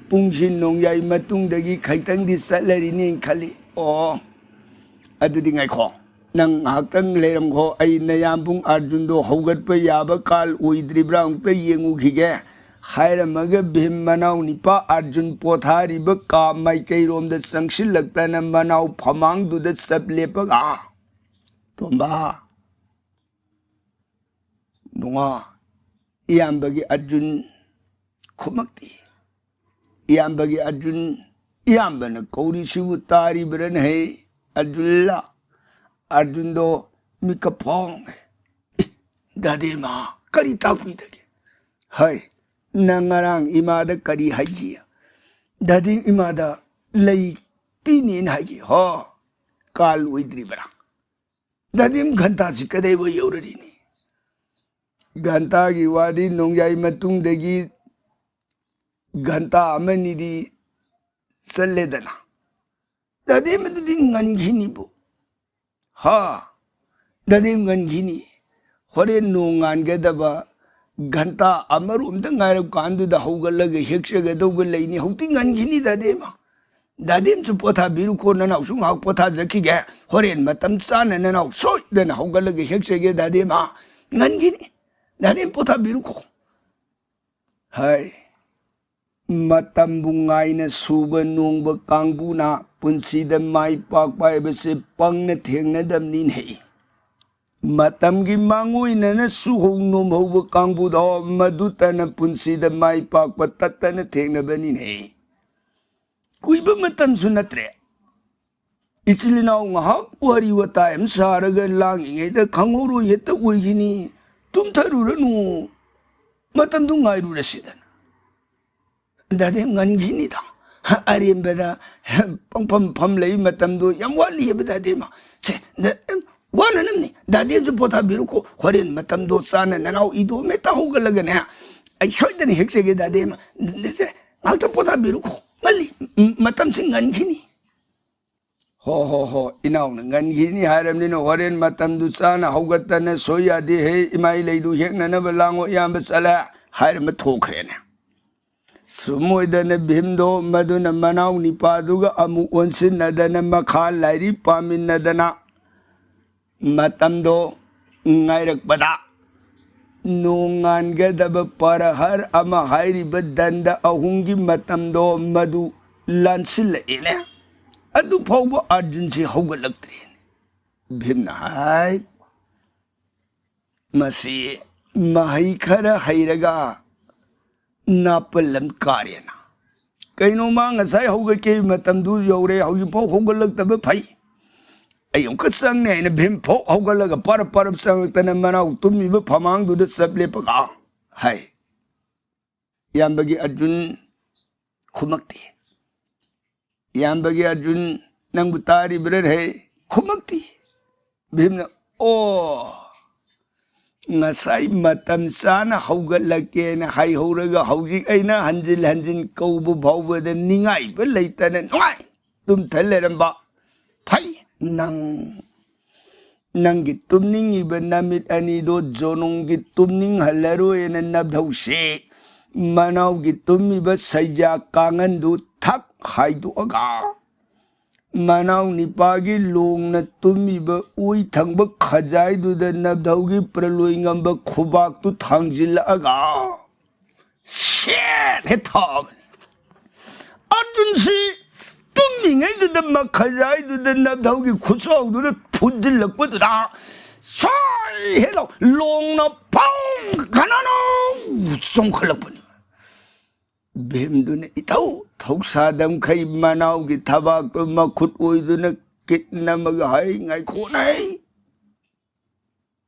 ꯄꯨꯡꯁꯤ ꯅꯣꯡꯌꯥꯏ ꯃꯇꯨꯡꯗꯒꯤ ꯈꯩꯇꯪꯗꯤ ꯆꯠꯂꯔꯤꯅꯦꯅ ꯈꯜꯂꯤ"꯫ "ꯑꯣ, ꯑꯗꯨꯗꯤ ꯉꯥꯏꯈꯣ, ꯅꯪ ꯉꯥꯏꯍꯥꯛꯇꯪ ꯂꯩꯔꯝꯈꯣ, ꯑꯩ ꯅꯌꯥꯝꯕꯨꯡ ꯑꯥꯔꯖꯨꯟꯗꯣ ꯍꯧꯒꯠꯄ ꯌꯥꯕ ꯀꯥꯜ ꯑꯣꯏꯗ꯭ꯔꯤꯕ꯭ꯔꯥ ꯑꯃꯨꯛꯇ ꯌꯦꯡꯉꯨꯈꯤꯒꯦ"꯫ ꯍꯥꯏꯔꯝꯃꯒ ꯚꯤꯝ ꯃꯅꯥꯎ ꯅꯤꯄꯥ ꯑꯥꯔꯖꯨꯟ ꯄꯣꯊꯥꯔꯤꯕ ꯀꯥ ꯃꯥꯏꯀꯩꯔꯣꯝꯗ ꯆꯪꯁꯤꯜꯂꯛꯇꯅ ꯃꯅꯥꯎ ꯐꯃꯥꯡꯗꯨꯗ ꯆꯞ ꯂꯦꯞꯄꯒ, "ꯇꯣꯝꯕ, ꯅꯨꯡꯉꯥ ꯏꯌꯥꯝꯕꯒꯤ ꯑꯔꯖꯨꯟ ꯈꯨꯃꯛꯇꯤ꯫ ꯏꯌꯥꯝꯕꯒꯤ ꯑꯔꯖꯨꯟ, ꯏꯌꯥꯝꯕꯅ ꯀꯧꯔꯤꯁꯤꯕꯨ ꯇꯥꯔꯤꯕ꯭ꯔꯅꯦ ꯍꯦ? ꯑꯔꯖꯨꯟꯂꯥ? ꯑꯔꯖꯨꯟꯗꯣ ꯃꯤꯀꯞ ꯐꯣꯡꯉꯦ꯫ "ꯏ, ꯗꯥꯗꯦꯃ, ꯀꯔꯤ ꯇꯥꯛꯄꯤꯗꯒꯦ? ꯍꯩ, ꯅꯪ ꯉꯔꯥꯡ ꯏꯃꯥꯗ ꯀꯔꯤ ꯍꯥꯏꯈꯤ? ꯗꯥꯗꯦ ꯏꯃꯥꯗ ꯂꯩ ꯄꯤꯅꯦꯅ ꯍꯥꯏꯈꯤ꯫ ꯍꯣ, ꯀꯥꯜ ꯑꯣꯏꯗ꯭ꯔꯤꯕ꯭ꯔꯥ? ꯗꯥꯗꯦꯝ, ꯘꯟꯇꯥꯁꯤ ꯀꯗꯥꯏꯋꯥꯏ ꯌꯧꯔꯔꯤꯅꯤ?" ꯘꯟꯇꯥꯒꯤ ꯋꯥꯗꯤ ꯅꯣꯡꯌꯥꯏ ꯃꯇꯨꯡꯗꯒꯤ ꯘꯟꯇꯥ ꯑꯃꯅꯤꯗꯤ ꯆꯠꯂꯦꯗꯅ꯫ ꯗꯥꯗꯦꯝ, ꯑꯗꯨꯗꯤ ꯉꯟꯈꯤꯅꯤꯕꯨ꯫ ꯍꯥ? ꯗꯥꯗꯦꯝ, ꯉꯟꯈꯤꯅꯤ꯫ ꯍꯣꯔꯦꯟ ꯅꯣꯡ ꯉꯥꯟꯒꯗꯕ ꯘꯟꯇꯥ ꯑꯃꯔꯣꯝꯗ ꯉꯥꯏꯔꯛ ꯀꯥꯟꯗꯨꯗ ꯍꯧꯒꯠꯂꯒ ꯍꯦꯛꯆꯒꯗꯧꯕ ꯂꯩꯅꯤ꯫ ꯍꯧꯖꯤꯛꯇꯤ ꯉꯟꯈꯤꯅꯤ, ꯗꯥꯗꯦꯝ꯫ ꯗꯥꯗꯦꯝꯁꯨ ꯄꯣꯊꯥꯕꯤꯔꯨꯀꯣ, ꯅꯅꯥꯎꯁꯨ ꯉꯥꯏꯍꯥꯛ ꯄꯣꯊꯥꯖꯈꯤꯒꯦ꯫ ꯍꯣꯔꯦꯟ ꯃꯇꯝ ꯆꯥꯅ ꯅꯅꯥꯎ ꯁꯣꯏꯗꯅ ꯍꯧꯒꯠꯂꯒ ꯍꯦꯛꯆꯒꯦ, ꯗꯥꯗꯦꯝ꯫ ꯉꯟꯈꯤꯅꯤ꯫ ꯗꯥꯗꯦꯝ, ꯄꯣꯊꯥꯕꯤꯔꯨꯀꯣ꯫ ꯍꯥꯏ꯫ ꯃꯇꯝꯕꯨ ꯉꯥꯏꯅ ꯁꯨꯕ ꯅꯣꯡꯕ ꯀꯥꯡꯕꯨꯅ ꯄꯨꯟꯁꯤꯗ ꯃꯥꯏ ꯄꯥꯛꯄ ꯍꯥꯏꯕꯁꯦ ꯄꯪꯅ ꯊꯦꯡꯅꯗꯕꯅꯤꯅꯦ꯫ ꯃꯇꯝꯒꯤ ꯃꯥꯡꯑꯣꯏꯅꯅ ꯁꯨꯍꯧ ꯅꯣꯝꯍꯧꯕ ꯀꯥꯡꯕꯨꯗꯣ ꯃꯗꯨꯇꯅ ꯄꯨꯟꯁꯤꯗ ꯃꯥꯏ ꯄꯥꯛꯄ ꯇꯠꯇꯅ ꯊꯦꯡꯅꯕꯅꯤꯅꯦ꯫ ꯀꯨꯏꯕ ꯃꯇꯝꯁꯨ ꯅꯠꯇ꯭ꯔꯦ꯫ ꯏꯆꯤꯜ ꯏꯅꯥꯎ ꯉꯥꯏꯍꯥꯛ ꯋꯥꯔꯤ ꯋꯥꯇꯥꯏ ꯑꯃ ꯁꯥꯔꯒ ꯂꯥꯡꯉꯤꯉꯩꯗ ꯈꯪꯍꯧꯔꯣꯏ ꯍꯦꯛꯇ ꯑꯣꯏꯈꯤꯅꯤ꯫ ꯇꯨꯝꯊꯔꯨꯔꯅꯨ꯫ ꯃꯇꯝꯗꯨ ꯉꯥꯏꯔꯨꯔꯁꯤꯗꯅ꯫ ꯗꯥꯗꯦꯝ, ꯉꯟꯈꯤꯅꯤꯗ꯫ ꯑꯔꯦꯝꯕꯗ ꯄꯪꯐꯝ ꯐꯝ ꯂꯩ ꯃꯇꯝꯗꯣ ꯌꯥꯝ ꯋꯥꯠꯂꯤꯑꯕ, ꯗꯥꯗꯦꯝ꯫ ꯁꯦ, ꯗ-, ꯋꯥꯅꯅꯕꯅꯤ꯫ ꯗꯥꯗꯦꯝꯁꯨ ꯄꯣꯊꯥꯕꯤꯔꯨꯀꯣ꯫ ꯍꯣꯔꯦꯟ ꯃꯇꯝꯗꯣ ꯆꯥꯅ ꯅꯅꯥꯎ ꯏꯗꯣꯝ ꯍꯦꯛꯇ ꯍꯧꯒꯠꯂꯒꯅꯦ, ꯑꯩ ꯁꯣꯏꯗꯅ ꯍꯦꯛꯆꯒꯦ, ꯗꯥꯗꯦꯝ꯫ ꯁꯦ, ꯉꯥꯛꯇ ꯄꯣꯊꯥꯕꯤꯔꯨꯀꯣ꯫ ꯉꯜꯂꯤ꯫ ꯃ-, ꯃꯇꯝꯁꯤ ꯉꯟꯈꯤꯅꯤ꯫ ꯍꯣ, ꯍꯣ, ꯍꯣ, ꯏꯅꯥꯎꯅ ꯉꯟꯈꯤꯅꯤ ꯍꯥꯏꯔꯕꯅꯤꯅ ꯍꯣꯔꯦꯟ ꯃꯇꯝꯗꯨ ꯆꯥꯅ ꯍꯧꯒꯠꯇꯅ ꯁꯣꯏ ꯌꯥꯗꯦ ꯍꯦ, ꯏꯃꯥꯏ ꯂꯩꯗꯨ ꯍꯦꯛꯅꯅꯕ ꯂꯥꯡꯉꯣ, ꯏꯌꯥꯝꯕ ꯆꯠꯂꯦ ꯍꯥꯏꯔꯝꯃ ꯊꯣꯛꯈ꯭ꯔꯦꯅꯦ꯫ ꯁꯨꯝ ꯑꯣꯏꯗꯅ ꯚꯤꯝꯗꯣ ꯃꯗꯨꯅ ꯃꯅꯥꯎ ꯅꯤꯄꯥꯗꯨꯒ ꯑꯃꯨꯛ ꯑꯣꯟꯁꯤꯟꯅꯗꯅ ꯃꯈꯥ ꯂꯥꯏꯔꯤ ꯄꯥꯃꯤꯟꯅꯗꯅ ꯃꯇꯝꯗꯣ ꯉꯥꯏꯔꯛꯄꯗ ꯅꯣꯡꯉꯥꯟꯒꯗꯕ ꯄꯔꯍꯔ ꯑꯃ ꯍꯥꯏꯔꯤꯕ ꯗꯟꯗ ꯑꯍꯨꯝꯒꯤ ꯃꯇꯝꯗꯣ ꯃꯗꯨ ꯂꯥꯟꯁꯤꯜꯂꯛꯑꯦꯅꯦ꯫ ꯑꯗꯨ ꯐꯥꯎꯕ ꯑꯔꯖꯨꯟꯁꯤ ꯍꯧꯒꯠꯂꯛꯇ꯭ꯔꯦꯅꯦ꯫ ꯚꯤꯝꯅ ꯍꯥꯏ, "ꯃꯁꯤ ꯃꯍꯩ ꯈꯔ ꯍꯩꯔꯒ ꯅꯥꯄꯜ ꯑꯃ ꯀꯥꯔꯦꯅ꯫ ꯀꯩꯅꯣ, ꯃꯥ ꯉꯁꯥꯏ ꯍꯧꯒꯠꯀꯦ ꯃꯇꯝꯗꯨ ꯌꯧꯔꯦ, ꯍꯧꯖꯤꯛꯐꯥꯎ ꯍꯧꯒꯠꯂꯛꯇꯕ ꯐꯩ꯫ ꯑꯩ ꯑꯃꯨꯛꯀ ꯆꯪꯅꯤ ꯍꯥꯏꯅ ꯚꯤꯝ ꯐꯥꯎ ꯍꯧꯒꯠꯂꯒ ꯄꯔꯞ ꯄꯔꯞ ꯆꯪꯉꯛꯇꯅ ꯃꯅꯥꯎ ꯇꯨꯝꯃꯤꯕ ꯐꯃꯥꯡꯗꯨꯗ ꯆꯞ ꯂꯦꯞꯄꯒ ꯍꯥꯏ꯫ ꯏꯌꯥꯝꯕꯒꯤ ꯑꯔꯖꯨꯟ ꯈꯨꯝꯃꯛꯇꯦ꯫ ꯏꯌꯥꯝꯕꯒꯤ ꯑꯔꯖꯨꯟ, ꯅꯪꯕꯨ ꯇꯥꯔꯤꯕ꯭ꯔꯥ ꯍꯦ? ꯈꯨꯝꯃꯛꯇꯦ꯫ ꯚꯤꯝꯅ, "ꯑꯣ, ꯉꯁꯥꯏ ꯃꯇꯝ ꯆꯥꯅ ꯍꯧꯒꯠꯂꯛꯀꯦꯅ ꯍꯥꯏꯍꯧꯔꯒ ꯍꯧꯖꯤꯛ ꯑꯩꯅ ꯍꯟꯖꯤꯟ ꯍꯟꯖꯤꯟ ꯀꯧꯕ ꯐꯥꯎꯕꯗ ꯅꯤꯡꯉꯥꯏꯕ ꯂꯩꯇꯅ ꯅꯨꯡꯉꯥꯏ ꯇꯨꯝꯊ ꯂꯩꯔꯝꯕ꯫ ꯐꯩ ꯅꯪ꯫ ꯅꯪꯒꯤ ꯇꯨꯝꯅꯤꯡꯉꯤꯕ ꯅꯃꯤꯠ ꯑꯅꯤꯗꯣ ꯖꯣꯅꯨꯡꯒꯤ ꯇꯨꯝꯅꯤꯡꯍꯜꯂꯔꯣꯏꯅ ꯅꯕꯙꯧꯁꯤ ꯃꯅꯥꯎꯒꯤ ꯇꯨꯝꯃꯤꯕ ꯁꯩꯖꯥ ꯀꯥꯡꯍꯟꯗꯨ ꯊꯛ ꯍꯥꯏꯗꯣꯛꯑꯒ ꯃꯅꯥꯎ ꯅꯤꯄꯥꯒꯤ ꯂꯣꯡꯅ ꯇꯨꯝꯃꯤꯕ ꯑꯣꯏ ꯊꯪꯕ ꯈꯖꯥꯏꯗꯨꯗ ꯅꯕꯙꯧꯒꯤ ꯄ꯭ꯔꯂꯣꯏ ꯉꯝꯕ ꯈꯨꯕꯥꯛꯇꯨ ꯊꯥꯡꯖꯤꯜꯂꯛꯑꯒ ꯁꯦꯠ ꯍꯦꯛ ꯊꯥꯕꯅꯤ꯫ ꯑꯔꯖꯨꯟꯁꯤ ꯇꯨꯝꯃꯤꯉꯩꯗꯨꯗ ꯃꯈꯖꯥꯏꯗꯨꯗ ꯅꯕꯙꯧꯒꯤ ꯈꯨꯠꯁꯥꯎꯗꯨꯅ ꯐꯨꯖꯤꯜꯂꯛꯄꯗꯨꯗ ꯁꯣꯏ ꯍꯦꯛ ꯂꯥꯎ ꯂꯣꯡꯅ ꯄꯥꯎ ꯀꯅꯥꯅꯣ ꯆꯣꯡꯈꯠꯂꯛꯄꯅꯤ꯫ ꯚꯤꯝꯗꯨꯅ ꯏꯊꯧ ꯊꯧꯁꯥꯗꯝꯈꯩ ꯃꯅꯥꯎꯒꯤ ꯊꯕꯥꯛꯇꯨ ꯃꯈꯨꯠ ꯑꯣꯏꯗꯨꯅ ꯀꯤꯠ ꯅꯝꯃꯒ ꯍꯥꯏ, "ꯉꯥꯏꯈꯣꯅꯦ,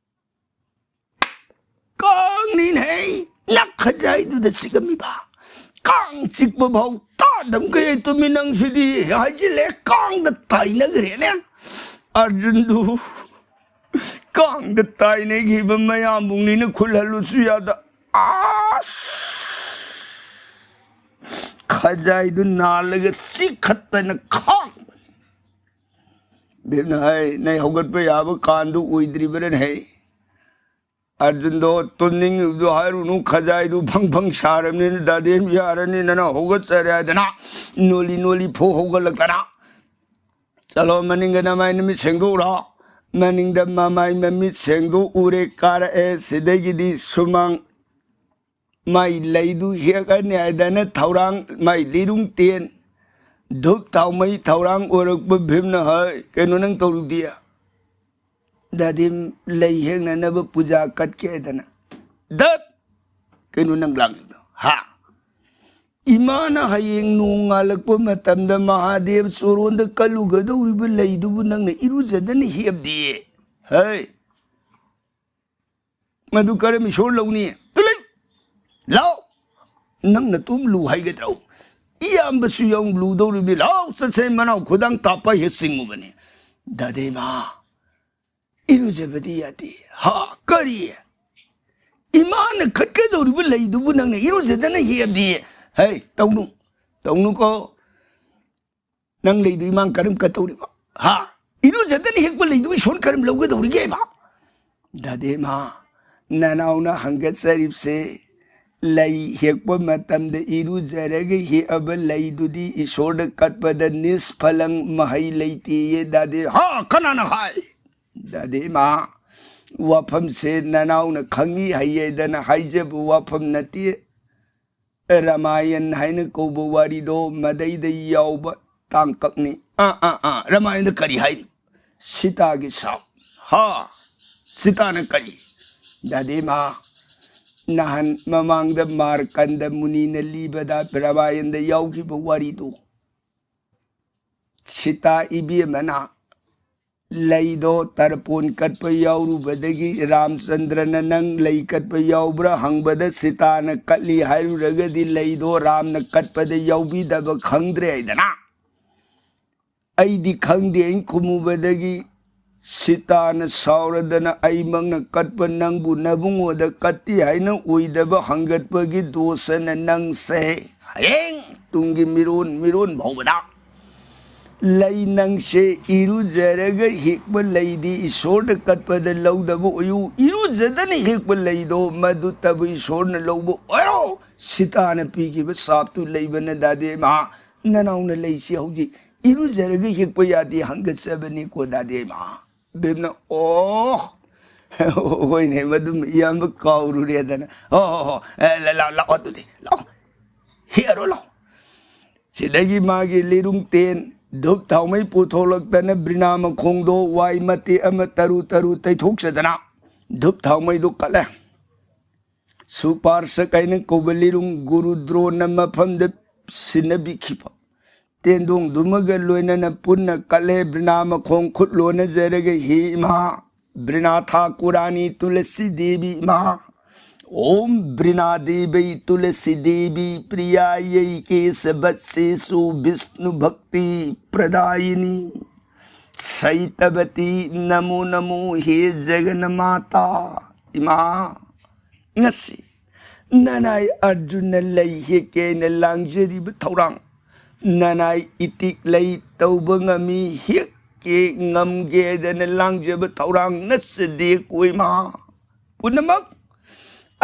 ꯀꯥꯡꯅꯤꯅꯦ ꯅꯈꯖꯥꯏꯗꯨꯗ ꯆꯤꯛꯑꯝꯃꯤꯕ꯫ ꯀꯥꯡ ꯆꯤꯛꯄ ꯐꯥꯎ ꯇꯥꯗꯝꯈꯩ ꯇꯨꯃꯤꯟ ꯅꯪꯁꯤꯗꯤ ꯍꯥꯏꯖꯤꯜꯂꯦ, ꯀꯥꯡꯗ ꯇꯥꯏꯅꯈ꯭ꯔꯦꯅꯦ"꯫ ꯑꯔꯖꯨꯟꯗꯨ ꯀꯥꯡꯗ ꯇꯥꯏꯅꯈꯤꯕ ꯃꯌꯥꯝꯕꯨꯡꯅꯤꯅ ꯈꯨꯜꯍꯜꯂꯨꯁꯨ ꯌꯥꯗ꯫ ꯑꯁ! ꯈꯖꯥꯏꯗꯨ ꯅꯥꯜꯂꯒ ꯆꯤꯛꯈꯠꯇꯅ ꯈꯥꯡꯕꯅꯤ꯫ ꯚꯤꯝꯅ ꯍꯥꯏ, "ꯅꯩ ꯍꯧꯒꯠꯄ ꯌꯥꯕ ꯀꯥꯟꯗꯨ ꯑꯣꯏꯗ꯭ꯔꯤꯕ꯭ꯔꯅꯦ ꯍꯦ?" ꯑꯔꯖꯨꯟꯗꯣ, "ꯇꯨꯝꯅꯤꯡꯉꯤꯕꯗꯨ ꯍꯥꯏꯔꯨꯅꯨ, ꯈꯖꯥꯏꯗꯨ ꯐꯪ ꯐꯪ ꯁꯥꯔꯕꯅꯤꯅ ꯗꯥꯗꯦꯝ ꯌꯥꯔꯅꯤ, ꯅꯅ ꯍꯧꯒꯠꯆꯔꯦ" ꯍꯥꯏꯗꯅ ꯅꯣꯜꯂꯤ ꯅꯣꯜꯂꯤ ꯐꯨ ꯍꯧꯒꯠꯂꯛꯇꯅ꯫ "ꯆꯠꯂꯣ ꯃꯅꯤꯡꯒ ꯅꯃꯥꯏ ꯅꯃꯤꯠ ꯁꯦꯡꯗꯣꯛꯎꯔꯣ"꯫ ꯃꯅꯤꯡꯗ ꯃꯃꯥꯏ ꯃꯃꯤꯠ ꯁꯦꯡꯗꯣꯛꯎꯔꯦ, ꯀꯥꯔꯛꯑꯦ꯫ ꯁꯤꯗꯒꯤꯗꯤ ꯁꯨꯃꯥꯡ ꯃꯥꯏ ꯂꯩꯗꯨ ꯍꯦꯛꯑꯅꯤ ꯍꯥꯏꯗꯅ ꯊꯧꯔꯥꯡ, ꯃꯥꯏ ꯂꯤꯔꯨꯡ ꯇꯦꯟ ꯙꯨꯞ ꯊꯥꯎꯃꯩ ꯊꯧꯔꯥꯡ ꯑꯣꯏꯔꯛꯄ ꯚꯤꯝꯅ ꯍꯥꯏ, "ꯀꯩꯅꯣ ꯅꯪ ꯇꯧꯔꯤꯗꯤ?" "ꯗꯥꯗꯤꯝ ꯂꯩ ꯍꯦꯛꯅꯅꯕ ꯄꯨꯖꯥ ꯀꯠꯀꯦ ꯍꯥꯏꯗꯅ"꯫ ꯗꯠ! ꯀꯩꯅꯣ ꯅꯪ ꯂꯥꯡꯉꯤꯗꯣ? ꯍꯥ? ꯏꯃꯥꯅ ꯍꯌꯦꯡ ꯅꯣꯡꯉꯥꯜꯂꯛꯄ ꯃꯇꯝꯗ ꯃꯍꯥꯗꯦꯕ ꯆꯣꯔꯣꯟꯗ ꯀꯠꯂꯨꯒꯗꯧꯔꯤꯕ ꯂꯩꯗꯨꯕꯨ ꯅꯪꯅ ꯏꯔꯨꯖꯗꯅ ꯍꯦꯞꯗꯤꯌꯦ꯫ ꯍꯩ! ꯃꯗꯨ ꯀꯔꯝ ꯏꯁꯣꯔ ꯂꯧꯅꯤ? ꯇꯨꯂꯩ! ꯂꯥꯎ! ꯅꯪ ꯅꯇꯣꯝ ꯂꯨ ꯍꯥꯏꯒꯗ꯭ꯔꯣ? ꯏꯌꯥꯝꯕꯁꯨ ꯌꯥꯎ ꯂꯨꯗꯧꯔꯤꯕꯅꯤ꯫ ꯂꯥꯎ! ꯆꯠꯁꯦ ꯃꯅꯥꯎ ꯈꯨꯗꯥꯡ ꯇꯥꯞꯄ ꯍꯦꯛ ꯆꯤꯡꯉꯨꯕꯅꯤ꯫ ꯗꯥꯗꯦꯃ! ꯏꯔꯨꯖꯕꯗꯤ ꯌꯥꯗꯦ꯫ ꯍꯥ? ꯀꯔꯤ? ꯏꯃꯥꯅ ꯀꯠꯀꯗꯧꯔꯤꯕ ꯂꯩꯗꯨꯕꯨ ꯅꯪꯅ ꯏꯔꯨꯖꯗꯅ ꯍꯦꯞꯗꯤ? ꯍꯩ, ꯇꯧꯅꯨ꯫ ꯇꯧꯅꯨꯀꯣ꯫ ꯅꯪ ꯂꯩꯗꯨ ꯏꯃꯥꯅ ꯀꯔꯝ ꯀꯠꯇꯧꯔꯤꯕ? ꯍꯥ? ꯏꯔꯨꯖꯗꯅ ꯍꯦꯛꯄ ꯂꯩꯗꯨ ꯏꯁꯣꯔ ꯀꯔꯝ ꯂꯧꯒꯗꯧꯔꯤꯒꯦꯕ? ꯗꯥꯗꯦꯃ, ꯅꯅꯥꯎꯅ ꯍꯪꯒꯠꯆꯔꯤꯕꯁꯦ, ꯂꯩ ꯍꯦꯛꯄ ꯃꯇꯝꯗ ꯏꯔꯨꯖꯔꯒ ꯍꯦꯛꯑꯕ ꯂꯩꯗꯨꯗꯤ ꯏꯁꯣꯔꯗ ꯀꯠꯄꯗ ꯅꯤꯁꯐꯂꯪ, ꯃꯍꯩ ꯂꯩꯇꯦꯌꯦ ꯗꯥꯗꯦ꯫ ꯍꯥ? ꯀꯅꯥꯅ ꯍꯥꯏ? ꯗꯥꯗꯦꯃ, ꯋꯥꯐꯝꯁꯦ ꯅꯅꯥꯎꯅ ꯈꯪꯉꯤ ꯍꯩꯌꯦꯗꯅ ꯍꯥꯏꯖꯕ ꯋꯥꯐꯝ ꯅꯠꯇꯦ꯫ ꯔꯥꯃꯥꯌꯟ ꯍꯥꯏꯅ ꯀꯧꯕ ꯋꯥꯔꯤꯗꯣ ꯃꯗꯩꯗ ꯌꯥꯎꯕ ꯇꯥꯡꯀꯛꯅꯤ꯫ ꯑꯥ, ꯑꯥ, ꯑꯥ, ꯔꯥꯃꯥꯌꯟꯗ ꯀꯔꯤ ꯍꯥꯏꯔꯤ? ꯁꯤꯇꯥꯒꯤ ꯁꯥꯎ꯫ ꯍꯥ? ꯁꯤꯇꯥꯅ ꯀꯔꯤ? ꯗꯥꯗꯦꯃ, ꯅꯍꯥꯟ ꯃꯃꯥꯡꯗ ꯃꯥꯔꯀꯟꯗ ꯃꯨꯅꯤꯅ ꯂꯤꯕꯗ ꯔꯥꯃꯥꯌꯟꯗ ꯌꯥꯎꯈꯤꯕ ꯋꯥꯔꯤꯗꯣ꯫ ꯁꯤꯇꯥ ꯏꯕꯦꯝꯃꯅ ꯂꯩꯗꯣ ꯇꯔꯄꯣꯟ ꯀꯠꯄ ꯌꯥꯎꯔꯨꯕꯗꯒꯤ ꯔꯥꯝꯆꯟꯗ꯭ꯔꯅ ꯅꯪ ꯂꯩ ꯀꯠꯄ ꯌꯥꯎꯕ꯭ꯔꯥ ꯍꯪꯕꯗ ꯁꯤꯇꯥꯅ ꯀꯠꯂꯤ ꯍꯥꯏꯔꯨꯔꯒꯗꯤ ꯂꯩꯗꯣ ꯔꯥꯝꯅ ꯀꯠꯄꯗ ꯌꯥꯎꯕꯤꯗꯕ ꯈꯪꯗ꯭ꯔꯦ ꯍꯥꯏꯗꯅ꯫ ꯑꯩꯗꯤ ꯈꯪꯗꯦ ꯑꯩꯅ ꯈꯨꯝꯃꯨꯕꯗꯒꯤ ꯁꯤꯇꯥꯅ ꯁꯥꯎꯔꯗꯅ ꯑꯩꯃꯛꯅ ꯀꯠꯄ ꯅꯪꯕꯨ ꯅꯕꯨꯡꯉꯣꯗ ꯀꯠꯇꯦ ꯍꯥꯏꯅ ꯑꯣꯏꯗꯕ ꯍꯪꯒꯠꯄꯒꯤ ꯗꯣꯁꯅ ꯅꯪꯁꯦ ꯍꯌꯦꯡ ꯇꯨꯡꯒꯤ ꯃꯤꯔꯣꯟ ꯃꯤꯔꯣꯟ ꯐꯥꯎꯕꯗ ꯂꯩ ꯅꯪꯁꯦ ꯏꯔꯨꯖꯔꯒ ꯍꯦꯛꯄ ꯂꯩꯗꯤ ꯏꯁꯣꯔꯗ ꯀꯠꯄꯗ ꯂꯧꯗꯕ ꯑꯣꯏꯌꯨ꯫ ꯏꯔꯨꯖꯗꯅ ꯍꯦꯛꯄ ꯂꯩꯗꯣ ꯃꯗꯨꯇꯕꯨ ꯏꯁꯣꯔꯅ ꯂꯧꯕ ꯑꯣꯏꯔꯣ꯫ ꯁꯤꯇꯥꯅ ꯄꯤꯈꯤꯕ ꯁꯥꯞꯇꯨ ꯂꯩꯕꯅ ꯗꯥꯗꯦ ꯃꯍꯥ ꯅꯅꯥꯎꯅ ꯂꯩꯁꯤ ꯍꯧꯖꯤꯛ ꯏꯔꯨꯖꯔꯒ ꯍꯦꯛꯄ ꯌꯥꯗꯦ ꯍꯪꯒꯠꯆꯕꯅꯤꯀꯣ ꯗꯥꯗꯦ ꯃꯍꯥ꯫ ꯕꯦꯝꯅ, ꯑꯣ, ꯍꯣꯏꯅꯦ, ꯃꯗꯨꯝ ꯏꯌꯥꯝꯕ ꯀꯥꯎꯔꯨꯔꯦꯗꯅ꯫ ꯍꯣ, ꯍꯣ, ꯍꯣ, ꯑꯦ, ꯂꯥ-, ꯂꯥ-, ꯂꯥꯛꯑꯣ ꯑꯗꯨꯗꯤ, ꯂꯥꯛꯑꯣ꯫ ꯍꯦꯛꯑꯔꯣ, ꯂꯥꯛꯑꯣ꯫ ꯁꯤꯗꯒꯤ ꯃꯥꯒꯤ ꯂꯤꯔꯨꯡ ꯇꯦꯟ, ꯙꯨꯞ ꯊꯥꯎꯃꯩ ꯄꯨꯊꯣꯛꯂꯛꯇꯅ ꯕ꯭ꯔꯤꯅꯥ ꯃꯈꯣꯡꯗꯣ ꯋꯥꯏ ꯃꯇꯦꯛ ꯑꯃ ꯇꯔꯨ ꯇꯔꯨ ꯇꯩꯊꯣꯛꯆꯗꯅ ꯙꯨꯞ ꯊꯥꯎꯃꯩꯗꯣ ꯀꯠꯂꯦ꯫ ꯁꯨꯄꯥꯔꯁꯛ ꯍꯥꯏꯅ ꯀꯧꯕ ꯂꯤꯔꯨꯡ ꯒꯨꯔꯨ ꯗ꯭ꯔꯣꯅ ꯃꯐꯝꯗ ꯁꯤꯟꯅꯕꯤꯈꯤꯕ ꯇꯦꯟꯗꯣꯡꯗꯨꯃꯒ ꯂꯣꯏꯅꯅ ꯄꯨꯟꯅ ꯀꯠꯂꯦ꯫ ꯕ꯭ꯔꯤꯅꯥ ꯃꯈꯣꯡ ꯈꯨꯠ ꯂꯣꯟꯅꯖꯔꯒ, ꯍꯦ ꯏꯃꯥ ꯕ꯭ꯔꯤꯅꯥ ꯊꯥꯀꯨꯔꯥꯅꯤ ꯇꯨꯂꯁꯤ ꯗꯦꯕꯤ ꯏꯃꯥ, ॐ वृणादेवै तुलसी देवी प्रियायै केशवत्सेषु विष्णु भक्ति प्रदायिनी शैतवती नमो नमो हे जगन्माता। ꯏꯃꯥ, ꯉꯁꯤ ꯅꯅꯥꯏ ꯑꯔꯖꯨꯟꯅ ꯂꯩ ꯍꯦꯛꯀꯦꯅ ꯂꯥꯡꯖꯔꯤꯕ ꯊꯧꯔꯥꯡ, ꯅꯅꯥꯏ ꯏꯇꯤꯛ ꯂꯩ ꯇꯧꯕ ꯉꯝꯃꯤ, ꯍꯦꯛꯀꯦ ꯉꯝꯒꯦꯗꯅ ꯂꯥꯡꯖꯕ ꯊꯧꯔꯥꯡ ꯅꯠꯆꯗꯦ ꯀꯣ ꯏꯃꯥ꯫ ꯄꯨꯝꯅꯃꯛ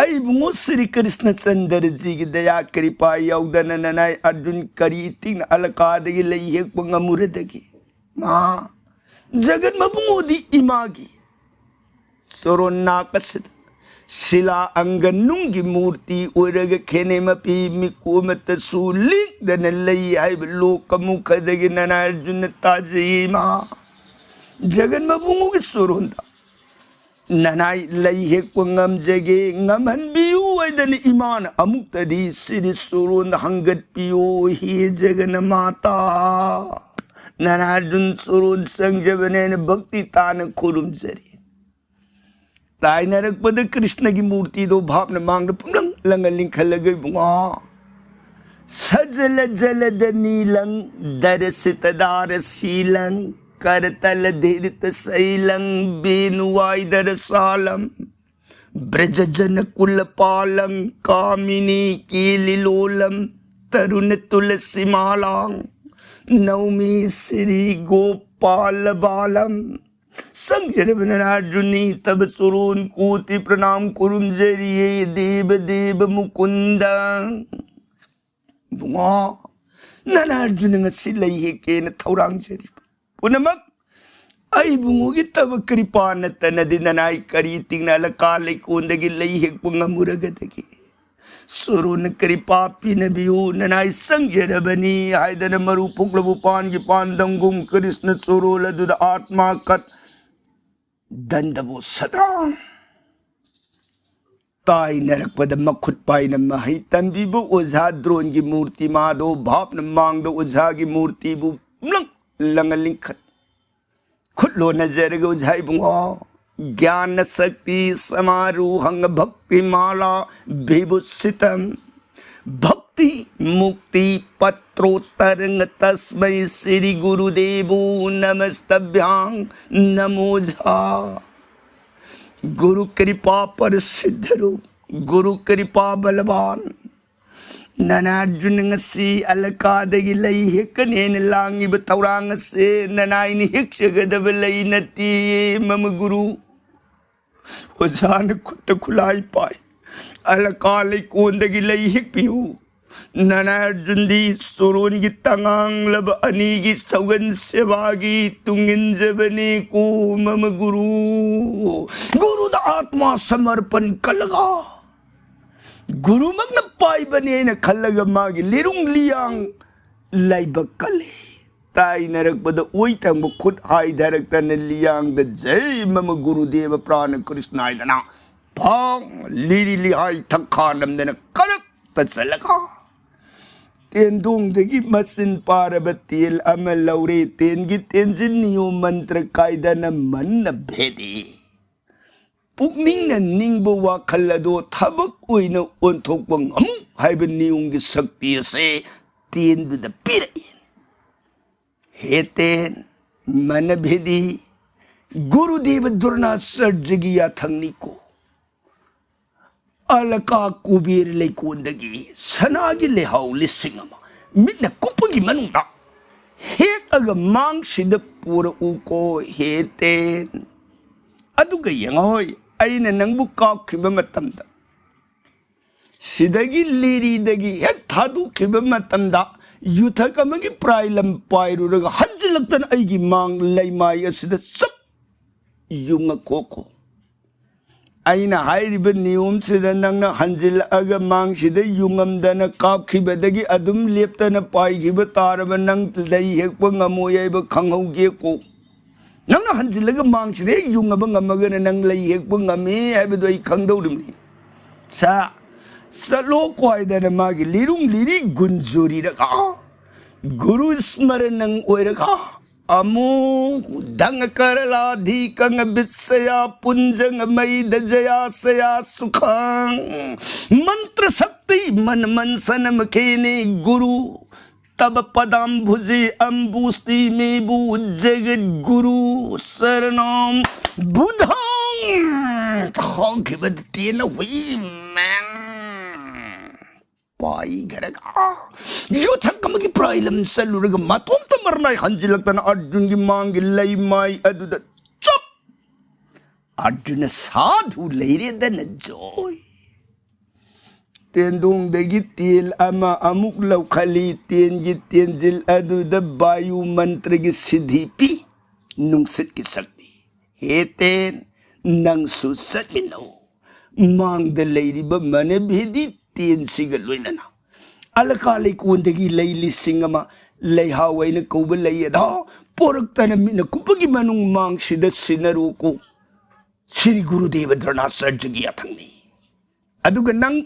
ꯑꯩ ꯏꯕꯨꯡꯉꯣ ꯁ꯭ꯔꯤ ꯀ꯭ꯔꯤꯁꯅ ꯆꯟꯗ꯭ꯔꯖꯤꯒꯤ ꯗꯌꯥ ꯀ꯭ꯔꯤꯄꯥ ꯌꯥꯎꯗꯅ ꯅꯅꯥꯏ ꯑꯔꯖꯨꯟ ꯀꯔꯤ ꯏꯇꯤꯛꯅ ꯑꯂꯀꯥꯗꯒꯤ ꯂꯩ ꯍꯦꯛꯄ ꯉꯝꯃꯨꯔꯗꯒꯦ? ꯃꯥ, ꯖꯒꯟ ꯃꯕꯨꯡꯉꯣꯗꯤ ꯏꯃꯥꯒꯤ ꯆꯣꯔꯣꯟ ꯅꯥꯛ ꯑꯁꯤꯗ ꯁꯤꯂꯥ ꯑꯪꯒ ꯅꯨꯡꯒꯤ ꯃꯨꯔꯇꯤ ꯑꯣꯏꯔꯒ ꯈꯦꯅꯦ ꯃꯄꯤ ꯃꯤꯀꯨ ꯑꯃꯠꯇꯁꯨ ꯂꯤꯡꯗꯅ ꯂꯩ ꯍꯥꯏꯕ ꯂꯣꯛ ꯑꯃꯨꯛꯈꯗꯒꯤ ꯅꯅꯥꯏ ꯑꯔꯖꯨꯟꯅ ꯇꯥꯖꯩ ꯏꯃꯥ꯫ ꯖꯒꯟ ꯃꯕꯨꯡꯉꯣꯒꯤ ꯆꯣꯔꯣꯟꯗ ꯅꯅꯥꯏ ꯂꯩ ꯍꯦꯛꯄ ꯉꯝꯖꯒꯦ, ꯉꯝꯍꯟꯕꯤꯌꯨ ꯍꯥꯏꯗꯅ ꯏꯃꯥꯅ ꯑꯃꯨꯛꯇꯗꯤ ꯁꯤꯔꯤ ꯆꯣꯔꯣꯟꯗ ꯍꯪꯒꯠꯄꯤꯌꯨ, ꯍꯦ ꯖꯒꯟ ꯃꯥꯇꯥ꯫ ꯅꯅꯥꯏ ꯑꯔꯖꯨꯟ ꯆꯣꯔꯣꯟ ꯆꯪꯖꯕꯅꯦꯅ ꯚꯛꯇꯤ ꯇꯥꯅ ꯈꯨꯔꯨꯝꯖꯔꯤ꯫ ꯇꯥꯏꯅꯔꯛꯄꯗ ꯀ꯭ꯔꯤꯁꯅꯒꯤ ꯃꯨꯔꯇꯤꯗꯣ ꯚꯥꯞꯅ ꯃꯥꯡꯗ ꯄꯨꯝꯂꯪ ꯂꯪꯉ ꯂꯤꯡꯈꯠꯂꯒ ꯏꯕꯨꯡꯉꯣ, ꯁꯖꯂ ꯖꯂꯗ ꯅꯤꯂꯪ ꯗꯔꯁꯤꯇ ꯗꯥꯔꯁꯤꯂꯪ ꯀꯔꯇꯂ ꯙꯤꯔꯤꯇ ꯁꯩꯂꯪ ꯕꯦꯅꯨꯋꯥꯏꯗꯔ ꯁꯥꯂꯝ ꯕ꯭ꯔꯖꯖꯅ ꯀꯨꯂ ꯄꯥꯂꯪ ꯀꯥꯃꯤꯅꯤ ꯀꯦꯂꯤ ꯂꯣꯂꯝ ꯇꯔꯨꯅ ꯇꯨꯂꯁꯤ ꯃꯥꯂꯥꯡ ꯅꯧꯃꯤ ꯁ꯭ꯔꯤ ꯒꯣꯄꯥꯂ ꯕꯥꯂꯝ꯫ ꯆꯪꯖꯔꯕ ꯅꯅꯥꯏ ꯑꯔꯖꯨꯟꯅꯤ ꯇꯕ ꯆꯣꯔꯣꯟ ꯀꯣꯇꯤ ꯄ꯭ꯔꯅꯥꯝ ꯈꯨꯔꯨꯝꯖꯔꯤꯌꯦ ꯗꯦꯕ ꯗꯦꯕ ꯃꯨꯀꯨꯟꯗ꯫ ꯏꯕꯨꯡꯉꯣ, ꯅꯅꯥꯏ ꯑꯔꯖꯨꯟꯅ ꯉꯁꯤ ꯂꯩ ꯍꯦꯛꯀꯦꯅ ꯊꯧꯔꯥꯡꯖꯔꯤꯕ ꯄꯨꯝꯅꯃꯛ ꯑꯩ ꯏꯕꯨꯡꯉꯣꯒꯤ ꯇꯕ ꯀ꯭ꯔꯤꯄꯥ ꯅꯠꯇꯅꯗꯤ ꯅꯅꯥꯏ ꯀꯔꯤ ꯇꯤꯡꯅ ꯑꯂꯀꯥ ꯂꯩꯀꯣꯟꯗꯒꯤ ꯂꯩ ꯍꯦꯛꯄ ꯉꯝꯃꯨꯔꯒꯗꯒꯦ? ꯆꯣꯔꯣꯟꯅ ꯀ꯭ꯔꯤꯄꯥ ꯄꯤꯅꯕꯤꯌꯨ, ꯅꯅꯥꯏ ꯆꯪꯖꯔꯕꯅꯤ ꯍꯥꯏꯗꯅ ꯃꯔꯨ ꯄꯨꯛꯂꯕꯨ ꯄꯥꯟꯒꯤ ꯄꯥꯟꯗꯝꯒꯨꯝ ꯀ꯭ꯔꯤꯁꯅ ꯆꯣꯔꯣꯜ ꯑꯗꯨꯗ ꯑꯥꯠꯃꯥ ꯀꯠ ꯗꯟꯗꯕꯨ ꯁꯗ꯭ꯔꯥꯡ ꯇꯥꯏꯅꯔꯛꯄꯗ ꯃꯈꯨꯠ ꯄꯥꯏꯅ ꯃꯍꯩ ꯇꯝꯕꯤꯕ ꯑꯣꯖꯥ ꯗ꯭ꯔꯣꯟꯒꯤ ꯃꯨꯔꯇꯤ ꯃꯥꯗꯣ ꯚꯥꯞꯅ ꯃꯥꯡꯗ ꯑꯣꯖꯥꯒꯤ ꯃꯨꯔꯇꯤꯕꯨ ꯂꯪ ꯂꯪꯉ ꯂꯤꯡꯈꯠ꯫ ꯈꯨꯠ ꯂꯣꯟꯅꯖꯔꯒ ꯑꯣꯖꯥ ꯏꯕꯨꯡꯉꯣ, ꯒ꯭ꯌꯥꯅ ꯁꯛꯇꯤ ꯁꯃꯥꯔꯨꯍꯪ ꯚꯛꯇꯤ ꯃꯥꯂꯥ ꯚꯤꯚꯨꯁꯤꯇꯝ ꯚꯛꯇꯤ ꯃꯨꯛꯇꯤ ꯄꯇ꯭ꯔꯣꯇꯔꯪ ꯇꯁꯃꯩ ꯁ꯭ꯔꯤ ꯒꯨꯔꯨꯗꯦꯕꯨ ꯅꯃꯁꯇꯚ꯭ꯌꯥꯡ ꯅꯃꯣ ꯖꯥ꯫ ꯒꯨꯔꯨ ꯀ꯭ꯔꯤꯄꯥ ꯄꯔꯁꯤꯗ꯭ꯙ ꯔꯨꯞ, ꯒꯨꯔꯨ ꯀ꯭ꯔꯤꯄꯥ ꯕꯂꯕꯥꯟ꯫ ꯅꯅꯥ ꯑꯔꯖꯨꯟ ꯉꯁꯤ ꯑꯂꯀꯥꯗꯒꯤ ꯂꯩ ꯍꯦꯛꯀꯅꯦꯅ ꯂꯥꯡꯉꯤꯕ ꯊꯧꯔꯥꯡ ꯑꯁꯦ ꯅꯅꯥꯏꯅ ꯍꯦꯛꯆꯒꯗꯕ ꯂꯩ ꯅꯠꯇꯦ, ꯃꯃ ꯒꯨꯔꯨ꯫ ꯑꯣꯖꯥꯅ ꯈꯨꯠꯇ ꯈꯨꯠꯂꯥꯏ ꯄꯥꯏ꯫ ꯑꯂꯀꯥ ꯂꯩꯀꯣꯟꯗꯒꯤ ꯂꯩ ꯍꯦꯛꯄꯤꯌꯨ꯫ ꯅꯅꯥ ꯑꯔꯖꯨꯟꯗꯤ ꯁꯣꯔꯣꯟꯒꯤ ꯇꯉꯥꯡꯂꯕ ꯑꯅꯤꯒꯤ ꯁꯧꯒꯟ ꯁꯦꯕꯥꯒꯤ ꯇꯨꯡ ꯏꯟꯖꯕꯅꯤ ꯀꯣ ꯃꯃ ꯒꯨꯔꯨ꯫ ꯒꯨꯔꯨꯗ ꯑꯥꯠꯃꯥ ꯁꯃꯔꯄꯟ ꯀꯜꯂꯒ ꯒꯨꯔꯨꯃꯛꯅ ꯄꯥꯏꯕꯅꯦꯅ ꯈꯜꯂꯒ ꯃꯥꯒꯤ ꯂꯤꯔꯨꯡ ꯂꯤꯌꯥꯡ ꯂꯥꯏꯕꯛ ꯀꯜꯂꯤ꯫ ꯇꯥꯏꯅꯔꯛꯄꯗ ꯑꯣꯏ ꯊꯪꯕ ꯈꯨꯠ ꯍꯥꯏꯊꯔꯛꯇꯅ ꯂꯤꯌꯥꯡꯗ ꯖꯩ ꯃꯃ ꯒꯨꯔꯨꯗꯦꯕ ꯄ꯭ꯔꯥꯅ ꯀ꯭ꯔꯤꯁꯅ ꯍꯥꯏꯗꯅ ꯄꯥꯡ ꯂꯤꯔꯤ ꯂꯤꯍꯥꯏ ꯊꯛꯈꯥ ꯅꯝꯗꯅ ꯀꯔꯛꯇ ꯆꯠꯂꯒ ꯇꯦꯟꯗꯣꯡꯗꯒꯤ ꯃꯆꯤꯟ ꯄꯥꯔꯕ ꯇꯦꯟ ꯑꯃ ꯂꯧꯔꯦ꯫ ꯇꯦꯟꯒꯤ ꯇꯦꯟꯖꯤꯟ ꯅꯤꯌꯣꯝ ꯃꯟꯇ꯭ꯔ ꯀꯥꯏꯗꯅ ꯃꯟꯅ ꯚꯦꯗꯤ꯫ ꯄꯨꯛꯅꯤꯡꯅ ꯅꯤꯡꯕ ꯋꯥꯈꯜ ꯑꯗꯣ ꯊꯕꯛ ꯑꯣꯏꯅ ꯑꯣꯟꯊꯣꯛꯄ ꯉꯝꯃꯨ ꯍꯥꯏꯕ ꯅꯤꯌꯣꯝꯒꯤ ꯁꯛꯇꯤ ꯑꯁꯦ ꯇꯦꯟꯗꯨꯗ ꯄꯤꯔꯛꯏ꯫ ꯍꯦ ꯇꯦꯟ, ꯃꯅꯚꯦꯗꯤ, ꯒꯨꯔꯨꯗꯦꯕ ꯗ꯭ꯔꯣꯅꯥꯆꯥꯔꯖꯒꯤ ꯌꯥꯊꯪꯅꯤꯀꯣ꯫ ꯑꯂꯀꯥ ꯀꯨꯕꯦꯔ ꯂꯩꯀꯣꯟꯗꯒꯤ ꯁꯅꯥꯒꯤ ꯂꯩꯍꯥꯎ ꯂꯤꯁꯤꯡ ꯑꯃ ꯃꯤꯠꯅ ꯀꯨꯞꯄꯒꯤ ꯃꯅꯨꯡꯗ ꯍꯦꯛꯑꯒ ꯃꯥꯡꯁꯤꯗ ꯄꯨꯔꯛꯎꯀꯣ ꯍꯦ ꯇꯦꯟ꯫ ꯑꯗꯨꯒ ꯌꯦꯡꯉꯣꯏ, ꯑꯩꯅ ꯅꯪꯕꯨ ꯀꯥꯞꯈꯤꯕ ꯃꯇꯝꯗ, ꯁꯤꯗꯒꯤ ꯂꯤꯔꯤꯗꯒꯤ ꯍꯦꯛ ꯊꯥꯗꯣꯛꯈꯤꯕ ꯃꯇꯝꯗ, ꯌꯨꯊꯛ ꯑꯃꯒꯤ ꯄ꯭ꯔꯥꯏ ꯂꯝ ꯄꯥꯏꯔꯨꯔꯒ ꯍꯟꯖꯤꯜꯂꯛꯇꯅ ꯑꯩꯒꯤ ꯃꯥꯡ ꯂꯩꯃꯥꯏ ꯑꯁꯤꯗ ꯆꯞ ꯌꯨꯡꯉ ꯀꯣꯛꯈꯣ꯫ ꯑꯩꯅ ꯍꯥꯏꯔꯤꯕ ꯅꯤꯌꯣꯝꯁꯤꯗ ꯅꯪꯅ ꯍꯟꯖꯤꯜꯂꯛꯑꯒ ꯃꯥꯡꯁꯤꯗ ꯌꯨꯡꯉꯝꯗꯅ ꯀꯥꯞꯈꯤꯕꯗꯒꯤ ꯑꯗꯨꯝ ꯂꯦꯞꯇꯅ ꯄꯥꯏꯈꯤꯕ ꯇꯥꯔꯕ ꯅꯪ ꯂꯩ ꯍꯦꯛꯄ ꯉꯝꯃꯣꯏ ꯍꯥꯏꯕ ꯈꯪꯍꯧꯒꯦꯀꯣ꯫ ꯅꯪꯅ ꯍꯟꯖꯤꯜꯂꯒ ꯃꯥꯡꯁꯤꯗ ꯍꯦꯛ ꯌꯨꯡꯉꯕ ꯉꯝꯃꯒꯅ ꯅꯪ ꯂꯩ ꯍꯦꯛꯄ ꯉꯝꯃꯤ ꯍꯥꯏꯕꯗꯨ ꯑꯩ ꯈꯪꯗꯧꯔꯤꯕꯅꯤ꯫ ꯁꯥ ꯆꯠꯂꯣ ꯀ꯭ꯋꯥꯏꯗꯅ ꯃꯥꯒꯤ ꯂꯤꯔꯨꯡ ꯂꯤꯔꯤ ꯒꯨꯟꯖꯨꯔꯤꯔꯒ ꯒꯨꯔꯨ ꯁ꯭ꯃꯔꯅꯪ ꯑꯣꯏꯔꯒ ꯑꯃꯨ ꯗꯪ ꯀꯔꯂꯥ ꯙꯤ ꯀꯪ ꯕꯤꯠꯁꯌꯥ ꯄꯨꯟꯖꯪ ꯃꯩꯗ ꯖꯌꯥ ꯁꯌꯥ ꯁꯨꯈꯪ ꯃꯟꯇ꯭ꯔ ꯁꯛꯇꯤ ꯃꯟ ꯃꯟ ꯁꯅ ꯃꯈꯦꯅꯤ ꯒꯨꯔꯨ ꯇꯕ ꯄꯗꯥꯝ ꯚꯨꯖꯤ ꯑꯝꯕꯨꯁꯇꯤ ꯃꯦꯕꯨ ꯖꯒꯠ ꯒꯨꯔꯨ ꯁꯔꯅꯝ ꯕꯨꯙꯪ ꯊꯥꯡꯈꯤꯕꯗ ꯇꯦꯟꯅ ꯍꯨꯏ ꯃꯦꯡ ꯄꯥꯏꯈꯔꯒ ꯌꯨꯊꯛ ꯑꯃꯒꯤ ꯄ꯭ꯔꯥꯏꯂꯝ ꯆꯠꯂꯨꯔꯒ ꯃꯇꯣꯝꯇ ꯃꯔꯅꯥꯏ ꯍꯟꯖꯤꯜꯂꯛꯇꯅ ꯑꯔꯖꯨꯟꯒꯤ ꯃꯥꯡꯒꯤ ꯂꯩꯃꯥꯏ ꯑꯗꯨꯗ ꯆꯞ ꯑꯔꯖꯨꯅ ꯁꯥꯗꯨ ꯂꯩꯔꯦꯗꯅ ꯖꯣꯏ ꯇꯦꯟꯗꯣꯡꯗꯒꯤ ꯇꯦꯟ ꯑꯃ ꯑꯃꯨꯛ ꯂꯧꯈꯠꯂꯤ꯫ ꯇꯦꯟꯒꯤ ꯇꯦꯟꯖꯤꯜ ꯑꯗꯨꯗ ꯕꯥꯌꯨ ꯃꯟꯇ꯭ꯔꯒꯤ ꯁꯤꯗꯤ ꯄꯤ꯫ ꯅꯨꯡꯁꯤꯠꯀꯤ ꯁꯛꯇꯤ꯫ ꯍꯦ ꯇꯦꯟ, ꯅꯪꯁꯨ ꯆꯠꯃꯤꯟꯅꯧ꯫ ꯃꯥꯡꯗ ꯂꯩꯔꯤꯕ ꯃꯅꯦꯚꯤꯗꯤ ꯇꯦꯟꯁꯤꯒ ꯂꯣꯏꯅꯅ ꯑꯂꯀꯥ ꯂꯩꯀꯣꯟꯗꯒꯤ ꯂꯩ ꯂꯤꯁꯤꯡ ꯑꯃ ꯂꯩꯍꯥꯎ ꯍꯥꯏꯅ ꯀꯧꯕ ꯂꯩ ꯑꯗꯣ ꯄꯣꯔꯛꯇꯅ ꯃꯤꯠꯅ ꯀꯨꯞꯄꯒꯤ ꯃꯅꯨꯡ ꯃꯥꯡꯁꯤꯗ ꯁꯤꯟꯅꯔꯨꯀꯣ꯫ ꯁ꯭ꯔꯤ ꯒꯨꯔꯨꯗꯦꯕ ꯗ꯭ꯔꯣꯅꯥꯆꯥꯔꯖꯒꯤ ꯌꯥꯊꯪꯅꯤ꯫ ꯑꯗꯨꯒ ꯅꯪ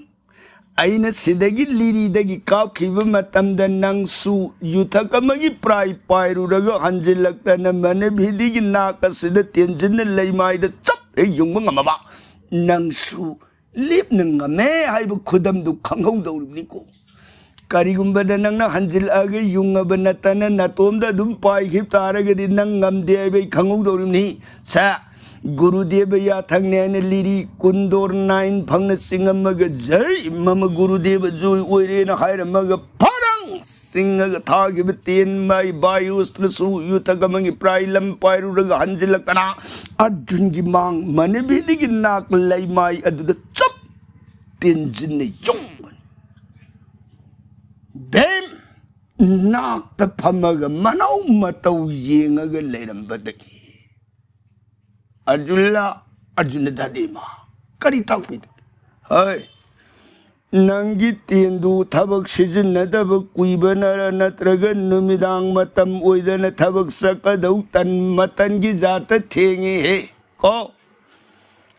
ꯑꯩꯅ ꯁꯤꯗꯒꯤ ꯂꯤꯔꯤꯗꯒꯤ ꯀꯥꯞꯈꯤꯕ ꯃꯇꯝꯗ ꯅꯪꯁꯨ ꯌꯨꯊꯛ ꯑꯃꯒꯤ ꯄ꯭ꯔꯥꯏ ꯄꯥꯏꯔꯨꯔꯒ ꯍꯟꯖꯤꯜꯂꯛꯇꯅ ꯃꯅꯦꯚꯤꯗꯤꯒꯤ ꯅꯥꯛ ꯑꯁꯤꯗ ꯇꯦꯟꯖꯤꯟꯅ ꯂꯩꯃꯥꯏꯗ ꯆꯞ ꯍꯦꯛ ꯌꯨꯡꯕ ꯉꯝꯃꯕ ꯅꯪꯁꯨ ꯂꯦꯞꯅ ꯉꯝꯃꯦ ꯍꯥꯏꯕ ꯈꯨꯗꯝꯗꯨ ꯈꯪꯍꯧꯗꯧꯔꯤꯕꯅꯤꯀꯣ꯫ ꯀꯔꯤꯒꯨꯝꯕꯗ ꯅꯪꯅ ꯍꯟꯖꯤꯜꯂꯛꯑꯒ ꯌꯨꯡꯉꯕ ꯅꯠꯇꯅ ꯅꯇꯣꯝꯗ ꯑꯗꯨꯝ ꯄꯥꯏꯈꯤꯕ ꯇꯥꯔꯒꯗꯤ ꯅꯪ ꯉꯝꯗꯦ ꯍꯥꯏꯕ ꯑꯩ ꯈꯪꯍꯧꯗꯧꯔꯤꯕꯅꯤ꯫ ꯁꯦ, ꯒꯨꯔꯨꯗꯦꯕ ꯌꯥꯊꯪꯅꯦ ꯍꯥꯏꯅ ꯂꯤꯔꯤ ꯀꯨꯟꯗꯣꯔ ꯅꯥꯏꯟ ꯐꯪꯅ ꯆꯤꯡꯉꯝꯃꯒ ꯖꯩ ꯃꯃ ꯒꯨꯔꯨꯗꯦꯕ ꯖꯣꯏ ꯑꯣꯏꯔꯦꯅ ꯍꯥꯏꯔꯝꯃꯒ ꯐꯔꯪ ꯆꯤꯡꯉꯒ ꯊꯥꯈꯤꯕ ꯇꯦꯟ ꯃꯥꯏ ꯕꯥꯌꯨꯁꯇ꯭ꯔꯁꯨ ꯌꯨꯊꯛ ꯑꯃꯒꯤ ꯄ꯭ꯔꯥꯏ ꯂꯝ ꯄꯥꯏꯔꯨꯔꯒ ꯍꯟꯖꯤꯜꯂꯛꯇꯅ ꯑꯔꯖꯨꯟꯒꯤ ꯃꯥꯡ ꯃꯅꯤꯕꯤꯗꯒꯤ ꯅꯥꯛ ꯂꯩꯃꯥꯏ ꯑꯗꯨꯗ ꯆꯞ ꯇꯦꯟꯖꯤꯟꯅ ꯌꯨꯡꯕꯅꯤ꯫ ꯚꯤꯝ ꯅꯥꯛꯇ ꯐꯝꯃꯒ ꯃꯅꯧ ꯃꯇꯧ ꯌꯦꯡꯉꯒ ꯂꯩꯔꯝꯕꯗꯒꯤ ꯑꯔꯖꯨꯟꯂ ꯑꯔꯖꯨꯟ ꯗꯥꯗꯤꯃ ꯀꯔꯤ ꯇꯥꯛꯄꯤꯗꯦ? ꯍꯣꯏ, ꯅꯪꯒꯤ ꯇꯦꯟꯗꯨ ꯊꯕꯛ ꯁꯤꯖꯤꯟꯅꯗꯕ ꯀꯨꯏꯕꯅꯔ ꯅꯠꯇ꯭ꯔꯒ ꯅꯨꯃꯤꯗꯥꯡ ꯃꯇꯝ ꯑꯣꯏꯗꯅ ꯊꯕꯛ ꯆꯠꯀꯗꯧ ꯇꯟ ꯃꯇꯟꯒꯤ ꯖꯥꯠꯇ ꯊꯦꯡꯉꯤꯍꯦ ꯀꯣ꯫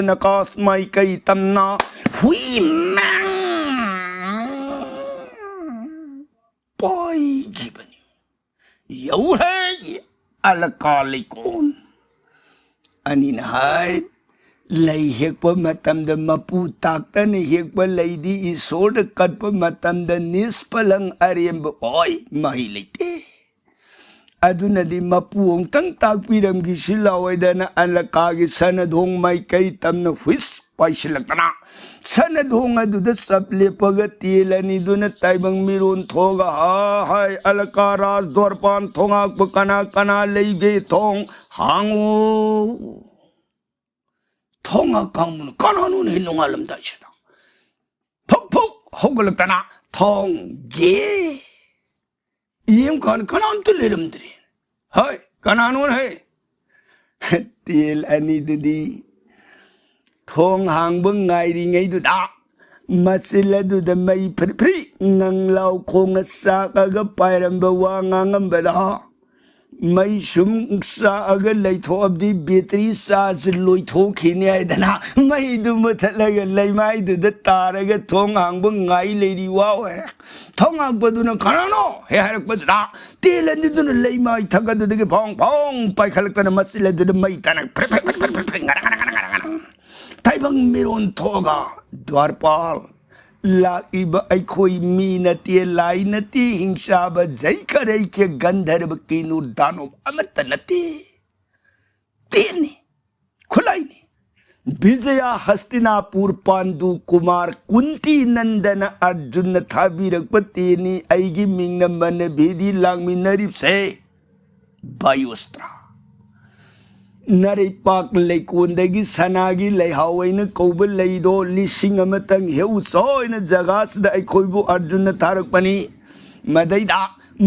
ꯁꯨꯅ ꯀꯥꯁ ꯃꯥꯏꯀꯩ ꯇꯝꯅ ꯍꯨꯏ ꯃꯥꯡ ꯄꯥꯏꯈꯤꯕꯅꯤ꯫ ꯌꯧꯔꯦ ꯑꯂꯀꯥ ꯂꯩꯀꯣꯜ꯫ ꯑꯅꯤꯅ ꯍꯥꯏ, ꯂꯩ ꯍꯦꯛꯄ ꯃꯇꯝꯗ ꯃꯄꯨ ꯇꯥꯛꯇꯅ ꯍꯦꯛꯄ ꯂꯩꯗꯤ ꯏꯁꯣꯔꯗ ꯀꯠꯄ ꯃꯇꯝꯗ ꯅꯤꯁꯐꯂꯪ, ꯑꯔꯦꯝꯕ ꯑꯣꯏ, ꯃꯍꯩ ꯂꯩꯇꯦ꯫ ꯑꯗꯨꯅꯗꯤ ꯃꯄꯨ ꯑꯃꯨꯛꯇꯪ ꯇꯥꯛꯄꯤꯔꯝꯈꯤꯁꯤ ꯂꯥꯎꯑꯣꯏꯗꯅ ꯑꯂꯀꯥꯒꯤ ꯁꯅꯊꯣꯡ ꯃꯥꯏꯀꯩ ꯇꯝꯅ ꯍꯨꯏꯁ ꯄꯥꯏꯁꯤꯜꯂꯛꯇꯅ ꯁꯅꯊꯣꯡ ꯑꯗꯨꯗ ꯆꯞ ꯂꯦꯞꯄꯒ ꯇꯦꯜ ꯑꯅꯤꯗꯨꯅ ꯇꯥꯏꯕꯪ ꯃꯤꯔꯣꯟ ꯊꯣꯛꯑꯒ, "ꯍꯥ, ꯍꯥꯏ, ꯑꯂꯀꯥ ꯔꯥꯖ ꯗ꯭ꯋꯥꯔꯄꯥꯟ ꯊꯣꯡ ꯍꯥꯡꯕ ꯀꯅꯥ ꯀꯅꯥ ꯂꯩꯒꯦ? ꯊꯣꯡ ꯍꯥꯡꯉꯨ!" ꯊꯣꯡ ꯍꯥꯡ ꯀꯥꯡꯕꯨꯅ ꯀꯅꯥꯅꯣꯅꯦ ꯅꯣꯡꯉꯥꯜꯂꯝꯗꯥꯏꯁꯤꯗ ꯐꯨꯛ ꯐꯨꯛ ꯍꯧꯒꯠꯂꯛꯇꯅ ꯊꯣꯡꯒꯦ ꯌꯦꯡꯀꯥꯟ ꯀꯅꯥꯝꯇ ꯂꯩꯔꯝꯗ꯭ꯔꯦ꯫ "ꯍꯣꯏ, ꯀꯅꯥꯅꯣ ꯍꯦ?" ꯇꯦꯜ ꯑꯅꯤꯗꯨꯗꯤ ꯊꯣꯡ ꯍꯥꯡꯕ ꯉꯥꯏꯔꯤꯉꯩꯗꯨꯗ ꯃꯆꯤꯜ ꯑꯗꯨꯗ ꯃꯩ ꯐ꯭ꯔꯤ ꯐ꯭ꯔꯤ ꯉꯪꯂꯥꯎ ꯈꯣꯡꯅ ꯆꯥꯛꯑꯒ ꯄꯥꯏꯔꯝꯕ ꯋꯥ ꯉꯥꯡꯉꯝꯕꯗ, ꯃꯩ ꯁꯨꯝ ꯆꯥꯛꯑꯒ ꯂꯩꯊꯣꯛꯑꯕꯗꯤ ꯕꯦꯇ꯭ꯔꯤ ꯆꯥꯔꯖ ꯂꯣꯏꯊꯣꯛꯈꯤꯅꯤ ꯍꯥꯏꯗꯅ ꯃꯩꯗꯨ ꯃꯨꯊꯠꯂꯒ ꯂꯩꯃꯥꯏꯗꯨꯗ ꯇꯥꯔꯒ ꯊꯣꯡ ꯍꯥꯡꯕ ꯉꯥꯏ ꯂꯩꯔꯤ ꯋꯥ ꯑꯣꯏꯔꯦ꯫ ꯊꯣꯡ ꯍꯥꯡꯕꯗꯨꯅ "ꯀꯅꯥꯅꯣ?" ꯍꯦꯛ ꯍꯥꯏꯔꯛꯄꯗꯨꯗ ꯇꯦꯜ ꯑꯅꯤꯗꯨꯅ ꯂꯩꯃꯥꯏ ꯊꯛ ꯑꯗꯨꯗꯒꯤ ꯐꯣꯡ ꯐꯣꯡ ꯄꯥꯏꯈꯠꯂꯛꯇꯅ ꯃꯆꯤꯜ ꯑꯗꯨꯗ ꯃꯩ ꯇꯥꯅ ꯐ꯭ꯔꯤꯛ ꯐ꯭ꯔꯤꯛ ꯐ꯭ꯔꯤꯛ ꯐ꯭ꯔꯤꯛ ꯐ꯭ꯔꯤꯛ ꯐ꯭ꯔꯤꯛ ꯉꯔꯪ ꯉꯔꯪ ꯉꯔꯪ ꯉꯔꯪ ꯇꯥꯏꯕꯪ ꯃꯤꯔꯣꯟ ꯊꯣꯛꯑꯒ, "ꯗ꯭ꯋꯥꯔꯄꯥꯜ, ꯂꯥꯛꯂꯤꯕ ꯑꯩꯈꯣꯏ ꯃꯤ ꯅꯠꯇꯦ, ꯂꯥꯏ ꯅꯠꯇꯦ, ꯍꯤꯡꯆꯥꯕ ꯖꯩꯀꯔꯩꯀ꯭ꯌ ꯒꯟꯙꯔꯕ ꯀꯤꯅꯨꯔ ꯗꯥꯅꯣꯕ ꯑꯃꯠꯇ ꯅꯠꯇꯦ꯫ ꯇꯦꯟꯅꯤ, ꯈꯨꯠꯂꯥꯏꯅꯤ꯫ ꯕꯤꯖꯌ ꯍꯁꯇꯤꯅꯥꯄꯨꯔ ꯄꯥꯟꯗꯨ ꯀꯨꯃꯥꯔ ꯀꯨꯟꯇꯤ ꯅꯟꯗꯅ ꯑꯔꯖꯨꯟꯅ ꯊꯥꯕꯤꯔꯛꯄ ꯇꯦꯟꯅꯤ꯫ ꯑꯩꯒꯤ ꯃꯤꯡꯅ ꯃꯅꯚꯦꯗꯤ ꯂꯥꯡꯃꯤꯟꯅꯔꯤꯕꯁꯦ ꯕꯥꯌꯣꯁꯇ꯭ꯔꯥ꯫ ꯅꯥꯔꯩꯄꯥꯛ ꯂꯩꯀꯣꯟꯗꯒꯤ ꯁꯅꯥꯒꯤ ꯂꯩꯍꯥꯎ ꯍꯥꯏꯅ ꯀꯧꯕ ꯂꯩꯗꯣ ꯂꯤꯁꯤꯡ ꯑꯃꯇꯪ ꯍꯦꯛꯎꯆꯣ ꯍꯥꯏꯅ ꯖꯒꯥꯁꯤꯗ ꯑꯩꯈꯣꯏꯕꯨ ꯑꯔꯖꯨꯟꯅ ꯊꯥꯔꯛꯄꯅꯤ꯫ ꯃꯗꯩꯗ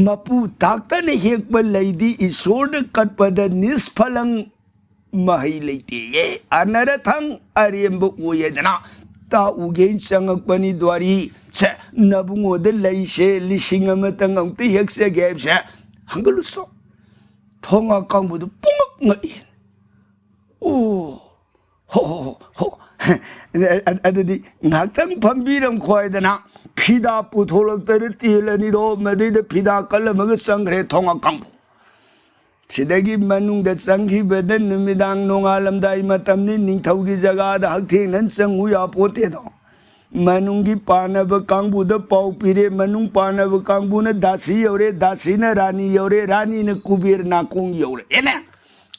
ꯃꯄꯨ ꯇꯥꯛꯇꯅ ꯍꯦꯛꯄ ꯂꯩꯗꯤ ꯏꯁꯣꯔꯗ ꯀꯠꯄꯗ ꯅꯤꯁꯐꯂꯪ, ꯃꯍꯩ ꯂꯩꯇꯦꯌꯦ, ꯑꯅꯔꯊꯪ, ꯑꯔꯦꯝꯕ ꯑꯣꯏꯌꯦꯗꯅ ꯇꯥꯛꯎꯒꯦꯅ ꯆꯪꯉꯛꯄꯅꯤ ꯗ꯭ꯋꯥꯔꯤ꯫ ꯁꯦ, ꯅꯕꯨꯡꯉꯣꯗ ꯂꯩꯁꯦ ꯂꯤꯁꯤꯡ ꯑꯃꯇꯪ ꯑꯃꯨꯛꯇ ꯍꯦꯛꯆꯒꯦ ꯍꯥꯏꯕꯁꯦ ꯍꯪꯒꯠꯂꯨꯆꯣ꯫ ꯊꯣꯡ ꯍꯥꯡ ꯀꯥꯡꯕꯨꯗꯨ ꯄꯨꯡꯉꯛ ꯉꯛꯏ꯫ "ꯑꯣ, ꯍꯣ, ꯍꯣ, ꯍꯣ, ꯍꯣ, ꯑ-, ꯑ-, ꯑꯗꯨꯗꯤ ꯉꯥꯏꯍꯥꯛꯇꯪ ꯐꯝꯕꯤꯔꯝꯈꯣ ꯍꯥꯏꯗꯅ ꯐꯤꯗꯥ ꯄꯨꯊꯣꯛꯂꯛꯇꯅ ꯇꯦꯜ ꯑꯅꯤꯗꯣ ꯃꯗꯩꯗ ꯐꯤꯗꯥ ꯀꯜꯂꯝꯃꯒ ꯆꯪꯈ꯭ꯔꯦ ꯊꯣꯡ ꯑꯀꯥꯡꯕꯨ꯫ ꯁꯤꯗꯒꯤ ꯃꯅꯨꯡꯗ ꯆꯪꯈꯤꯕꯗ ꯅꯨꯃꯤꯗꯥꯡ ꯅꯣꯡꯉꯥꯜꯂꯝꯗꯥꯏ ꯃꯇꯝꯅꯤ, ꯅꯤꯡꯊꯧꯒꯤ ꯖꯒꯥꯗ ꯍꯛꯊꯦꯡꯅꯅ ꯆꯪꯉꯨ ꯌꯥꯄꯣꯠꯇꯦꯗꯣ꯫ ꯃꯅꯨꯡꯒꯤ ꯄꯥꯟꯅꯕ ꯀꯥꯡꯕꯨꯗ ꯄꯥꯎ ꯄꯤꯔꯦ, ꯃꯅꯨꯡ ꯄꯥꯟꯅꯕ ꯀꯥꯡꯕꯨꯅ ꯗꯥꯁꯤ ꯌꯧꯔꯦ, ꯗꯥꯁꯤꯅ ꯔꯥꯅꯤ ꯌꯧꯔꯦ, ꯔꯥꯅꯤꯅ ꯀꯨꯕꯦꯔ ꯅꯥꯀꯣꯡ ꯌꯧꯔꯛꯑꯦꯅꯦ꯫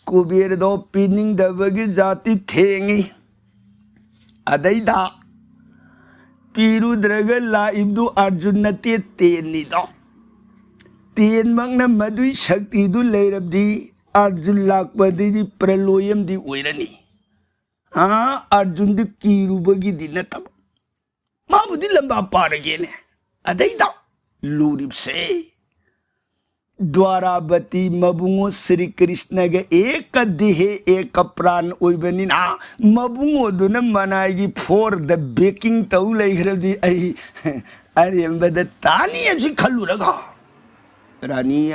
ꯀꯨꯕꯦꯔꯗꯣ ꯄꯤꯅꯤꯡꯗꯕꯒꯤ ꯖꯥꯇꯤ ꯊꯦꯡꯉꯤ꯫ ꯑꯗꯩꯗ ꯄꯤꯔꯨꯗ꯭ꯔꯒ ꯂꯥꯛꯏꯕꯗꯨ ꯑꯥꯔꯖꯨꯟ ꯅꯠꯇꯦ, ꯇꯦꯟꯅꯤꯗꯣ꯫ ꯇꯦꯟꯃꯛꯅ ꯃꯗꯨꯏ ꯁꯛꯇꯤꯗꯨ ꯂꯩꯔꯕꯗꯤ ꯑꯥꯔꯖꯨꯟ ꯂꯥꯛꯄꯗꯗꯤ ꯄ꯭ꯔꯂꯣꯌꯝꯗꯤ ꯑꯣꯏꯔꯅꯤ꯫ ꯑꯥ, ꯑꯥꯔꯖꯨꯟꯗꯤ ꯀꯤꯔꯨꯕꯒꯤꯗꯤ ꯅꯠꯇꯕ, ꯃꯥꯕꯨꯗꯤ ꯂꯝꯕꯥ ꯄꯥꯔꯒꯦꯅꯦ꯫ ꯑꯗꯩꯗ ꯂꯨꯔꯤꯕꯁꯦ ꯗ꯭ꯋꯥꯔꯥꯕꯇꯤ ꯃꯕꯨꯡꯉꯣ ꯁ꯭ꯔꯤ ꯀ꯭ꯔꯤꯁꯅꯒ ꯑꯦꯀ ꯗꯦꯍꯦ ꯑꯦꯀ ꯄ꯭ꯔꯥꯟ ꯑꯣꯏꯕꯅꯤꯅ, ꯃꯕꯨꯡꯉꯣꯗꯨꯅ ꯃꯅꯥꯏꯒꯤ for the baking ꯇꯧ ꯂꯩꯈ꯭ꯔꯗꯤ ꯑꯩ ꯑꯔꯦꯝꯕꯗ ꯇꯥꯅꯤ ꯍꯥꯏꯕꯁꯤ ꯈꯜꯂꯨꯔꯒ, ꯔꯥꯅꯤ,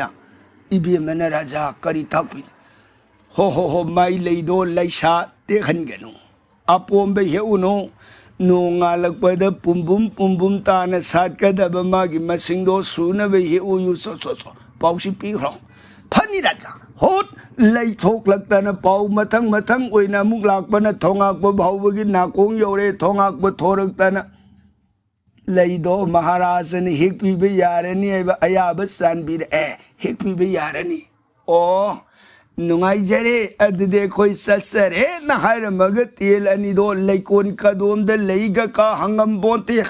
ꯏꯕꯦꯝꯃꯅ ꯔꯥꯖꯥ ꯀꯔꯤ ꯇꯥꯛꯄꯤ? ꯍꯣ ꯍꯣ ꯍꯣ, ꯃꯥꯏ ꯂꯩꯗꯣ ꯂꯩꯁꯥ ꯇꯦꯛꯍꯟꯒꯅꯨ꯫ ꯑꯄꯣꯝꯕ ꯍꯦꯛꯎꯅꯨ꯫ ꯅꯣꯡꯉꯥꯜꯂꯛꯄꯗ ꯄꯨꯝꯕꯨꯝ ꯄꯨꯝꯕꯨꯝ ꯇꯥꯅ ꯁꯥꯠꯀꯗꯕ ꯃꯥꯒꯤ ꯃꯁꯤꯡꯗꯣ ꯁꯨꯅꯕ ꯍꯦꯛꯎꯌꯨ꯫ ꯁꯣ, ꯁꯣ, ꯁꯣ꯫ ꯄꯥꯎꯁꯤ ꯄꯤꯈ꯭ꯔꯣ꯫ ꯐꯅꯤ ꯔꯥꯖꯥ꯫ ꯍꯣꯠ! ꯂꯩꯊꯣꯛꯂꯛꯇꯅ ꯄꯥꯎ ꯃꯊꯪ ꯃꯊꯪ ꯑꯣꯏꯅ ꯑꯃꯨꯛ ꯂꯥꯛꯄꯅ ꯊꯣꯉꯥꯛꯄ ꯐꯥꯎꯕꯒꯤ ꯅꯥꯀꯣꯡ ꯌꯧꯔꯦ꯫ ꯊꯣꯉꯥꯛꯄ ꯊꯣꯔꯛꯇꯅ ꯂꯩꯗꯣ ꯃꯍꯥꯔꯥꯖꯅ ꯍꯦꯛꯄꯤꯕ ꯌꯥꯔꯅꯤ ꯍꯥꯏꯕ ꯑꯌꯥꯕ ꯆꯥꯟꯕꯤꯔꯛꯑꯦ꯫ ꯍꯦꯛꯄꯤꯕ ꯌꯥꯔꯅꯤ꯫ ꯑꯣ, ꯅꯨꯡꯉꯥꯏꯖꯔꯦ, ꯑꯗꯨꯗꯤ ꯑꯩꯈꯣꯏ ꯆꯠꯆꯔꯦꯅ ꯍꯥꯏꯔꯝꯃꯒ ꯇꯦꯜ ꯑꯅꯤꯗꯣ ꯂꯩꯀꯣꯟ ꯀꯗꯣꯝꯗ ꯂꯩꯒ ꯀꯥ ꯍꯪꯉꯝꯕꯣꯟꯇꯦ꯫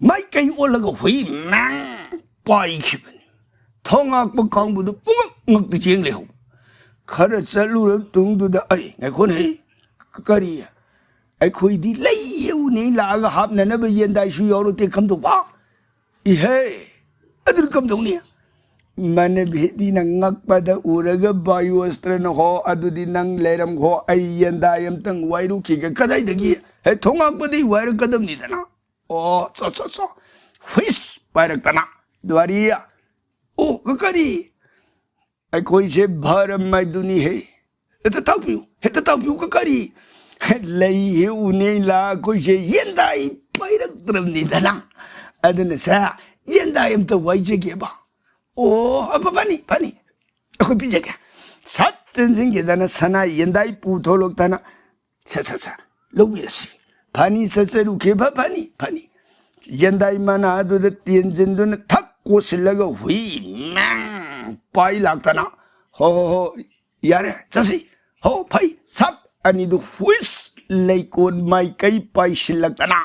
ꯃꯥꯏꯀꯩ ꯑꯣꯜꯂꯒ ꯍꯨꯏ ꯃꯦꯡ ꯄꯥꯏꯈꯤꯕꯅꯤ꯫ ꯊꯣꯉꯥꯛꯄ ꯀꯥꯡꯕꯨꯗꯨ ꯄꯨꯡꯉꯛ ꯉꯛꯇ ꯌꯦꯡ ꯂꯩꯍꯧ꯫ ꯈꯔ ꯆꯠꯂꯨꯔꯕ ꯇꯨꯡꯗꯨꯗ, "ꯑꯩ, ꯉꯥꯏꯈꯣꯅꯦ, ꯀꯔꯤ? ꯑꯩꯈꯣꯏꯗꯤ ꯂꯩ ꯍꯦꯛꯎꯅꯦ ꯂꯥꯛꯑꯒ ꯍꯥꯞꯅꯅꯕ ꯌꯦꯟꯗꯥꯏꯁꯨ ꯌꯥꯎꯔꯛꯇꯦ, ꯀꯝꯗꯧꯕ?" "ꯏꯍꯦ, ꯑꯗꯨꯗꯤ ꯀꯝꯗꯧꯅꯤ?" ꯃꯅꯚꯦꯗꯤꯅ ꯉꯛꯄꯗ ꯎꯔꯒ ꯕꯥꯌꯨ ꯑꯁꯇ꯭ꯔꯅ, "ꯍꯣ, ꯑꯗꯨꯗꯤ ꯅꯪ ꯂꯩꯔꯝꯈꯣ, ꯑꯩ ꯌꯦꯟꯗꯥꯏ ꯑꯝꯇꯪ ꯋꯥꯏꯔꯨꯈꯤꯒꯦ꯫ ꯀꯗꯥꯏꯗꯒꯤ? ꯍꯦ, ꯊꯣꯉꯥꯛꯄꯗꯒꯤ ꯋꯥꯏꯔꯛꯀꯗꯕꯅꯤꯗꯅ꯫ ꯑꯣ, ꯆꯣ, ꯆꯣ, ꯆꯣ꯫ ꯍꯨꯏꯁ!" ꯄꯥꯏꯔꯛꯇꯅ꯫ ꯗ꯭ꯋꯥꯔꯤ, "ꯑꯣ, ꯀ-, ꯀꯔꯤ?" "ꯑꯩꯈꯣꯏꯁꯦ ꯚꯔꯝ ꯍꯥꯏꯗꯨꯅꯤ ꯍꯦ꯫ ꯍꯦꯛꯇ ꯇꯥꯛꯄꯤꯌꯨ, ꯍꯦꯛꯇ ꯇꯥꯛꯄꯤꯌꯨ, ꯀ-, ꯀꯔꯤ?" ꯂꯩ ꯍꯦꯛ ꯎꯅꯦ ꯂꯥꯛ ꯑꯩꯈꯣꯏꯁꯦ ꯌꯦꯟꯗꯥꯏ ꯄꯥꯏꯔꯛꯇ꯭ꯔꯕꯅꯤꯗꯅ꯫ ꯑꯗꯨꯅ ꯁꯦ, ꯌꯦꯟꯗꯥꯏ ꯑꯝꯇ ꯋꯥꯏꯖꯒꯦꯕ꯫ ꯑꯣ, ꯑ, ꯐ-, ꯐꯅꯤ, ꯐꯅꯤ꯫ ꯑꯩꯈꯣꯏ ꯄꯤꯖꯒꯦ꯫ ꯁꯠ ꯆꯦꯟꯁꯤꯟꯈꯤꯗꯅ ꯁꯅꯥ ꯌꯦꯟꯗꯥꯏ ꯄꯨꯊꯣꯛꯂꯛꯇꯅ, "ꯁꯠ, ꯁꯠ, ꯁꯠ, ꯂꯧꯕꯤꯔꯁꯤ꯫ ꯐꯅꯤ, ꯆꯠꯆꯔꯨꯈꯤ, ꯐ-, ꯐꯅꯤ, ꯐꯅꯤ꯫" ꯌꯦꯟꯗꯥꯏ ꯃꯅꯥ ꯑꯗꯨꯗ ꯇꯦꯟꯁꯤꯟꯗꯨꯅ ꯊꯛ ꯀꯣꯠꯁꯤꯜꯂꯒ ꯍꯨꯏ ꯃꯦꯡ ꯄꯥꯏ ꯂꯥꯛꯇꯅ, "ꯍꯣ, ꯍꯣ, ꯍꯣ, ꯌꯥꯔꯦ, ꯆꯠꯁꯤ꯫ ꯍꯣ, ꯐꯩ, ꯁꯠ!" ꯑꯅꯤꯗꯨ ꯍꯨꯏꯁ ꯂꯩꯀꯣꯟ ꯃꯥꯏꯀꯩ ꯄꯥꯏꯁꯤꯜꯂꯛꯇꯅ,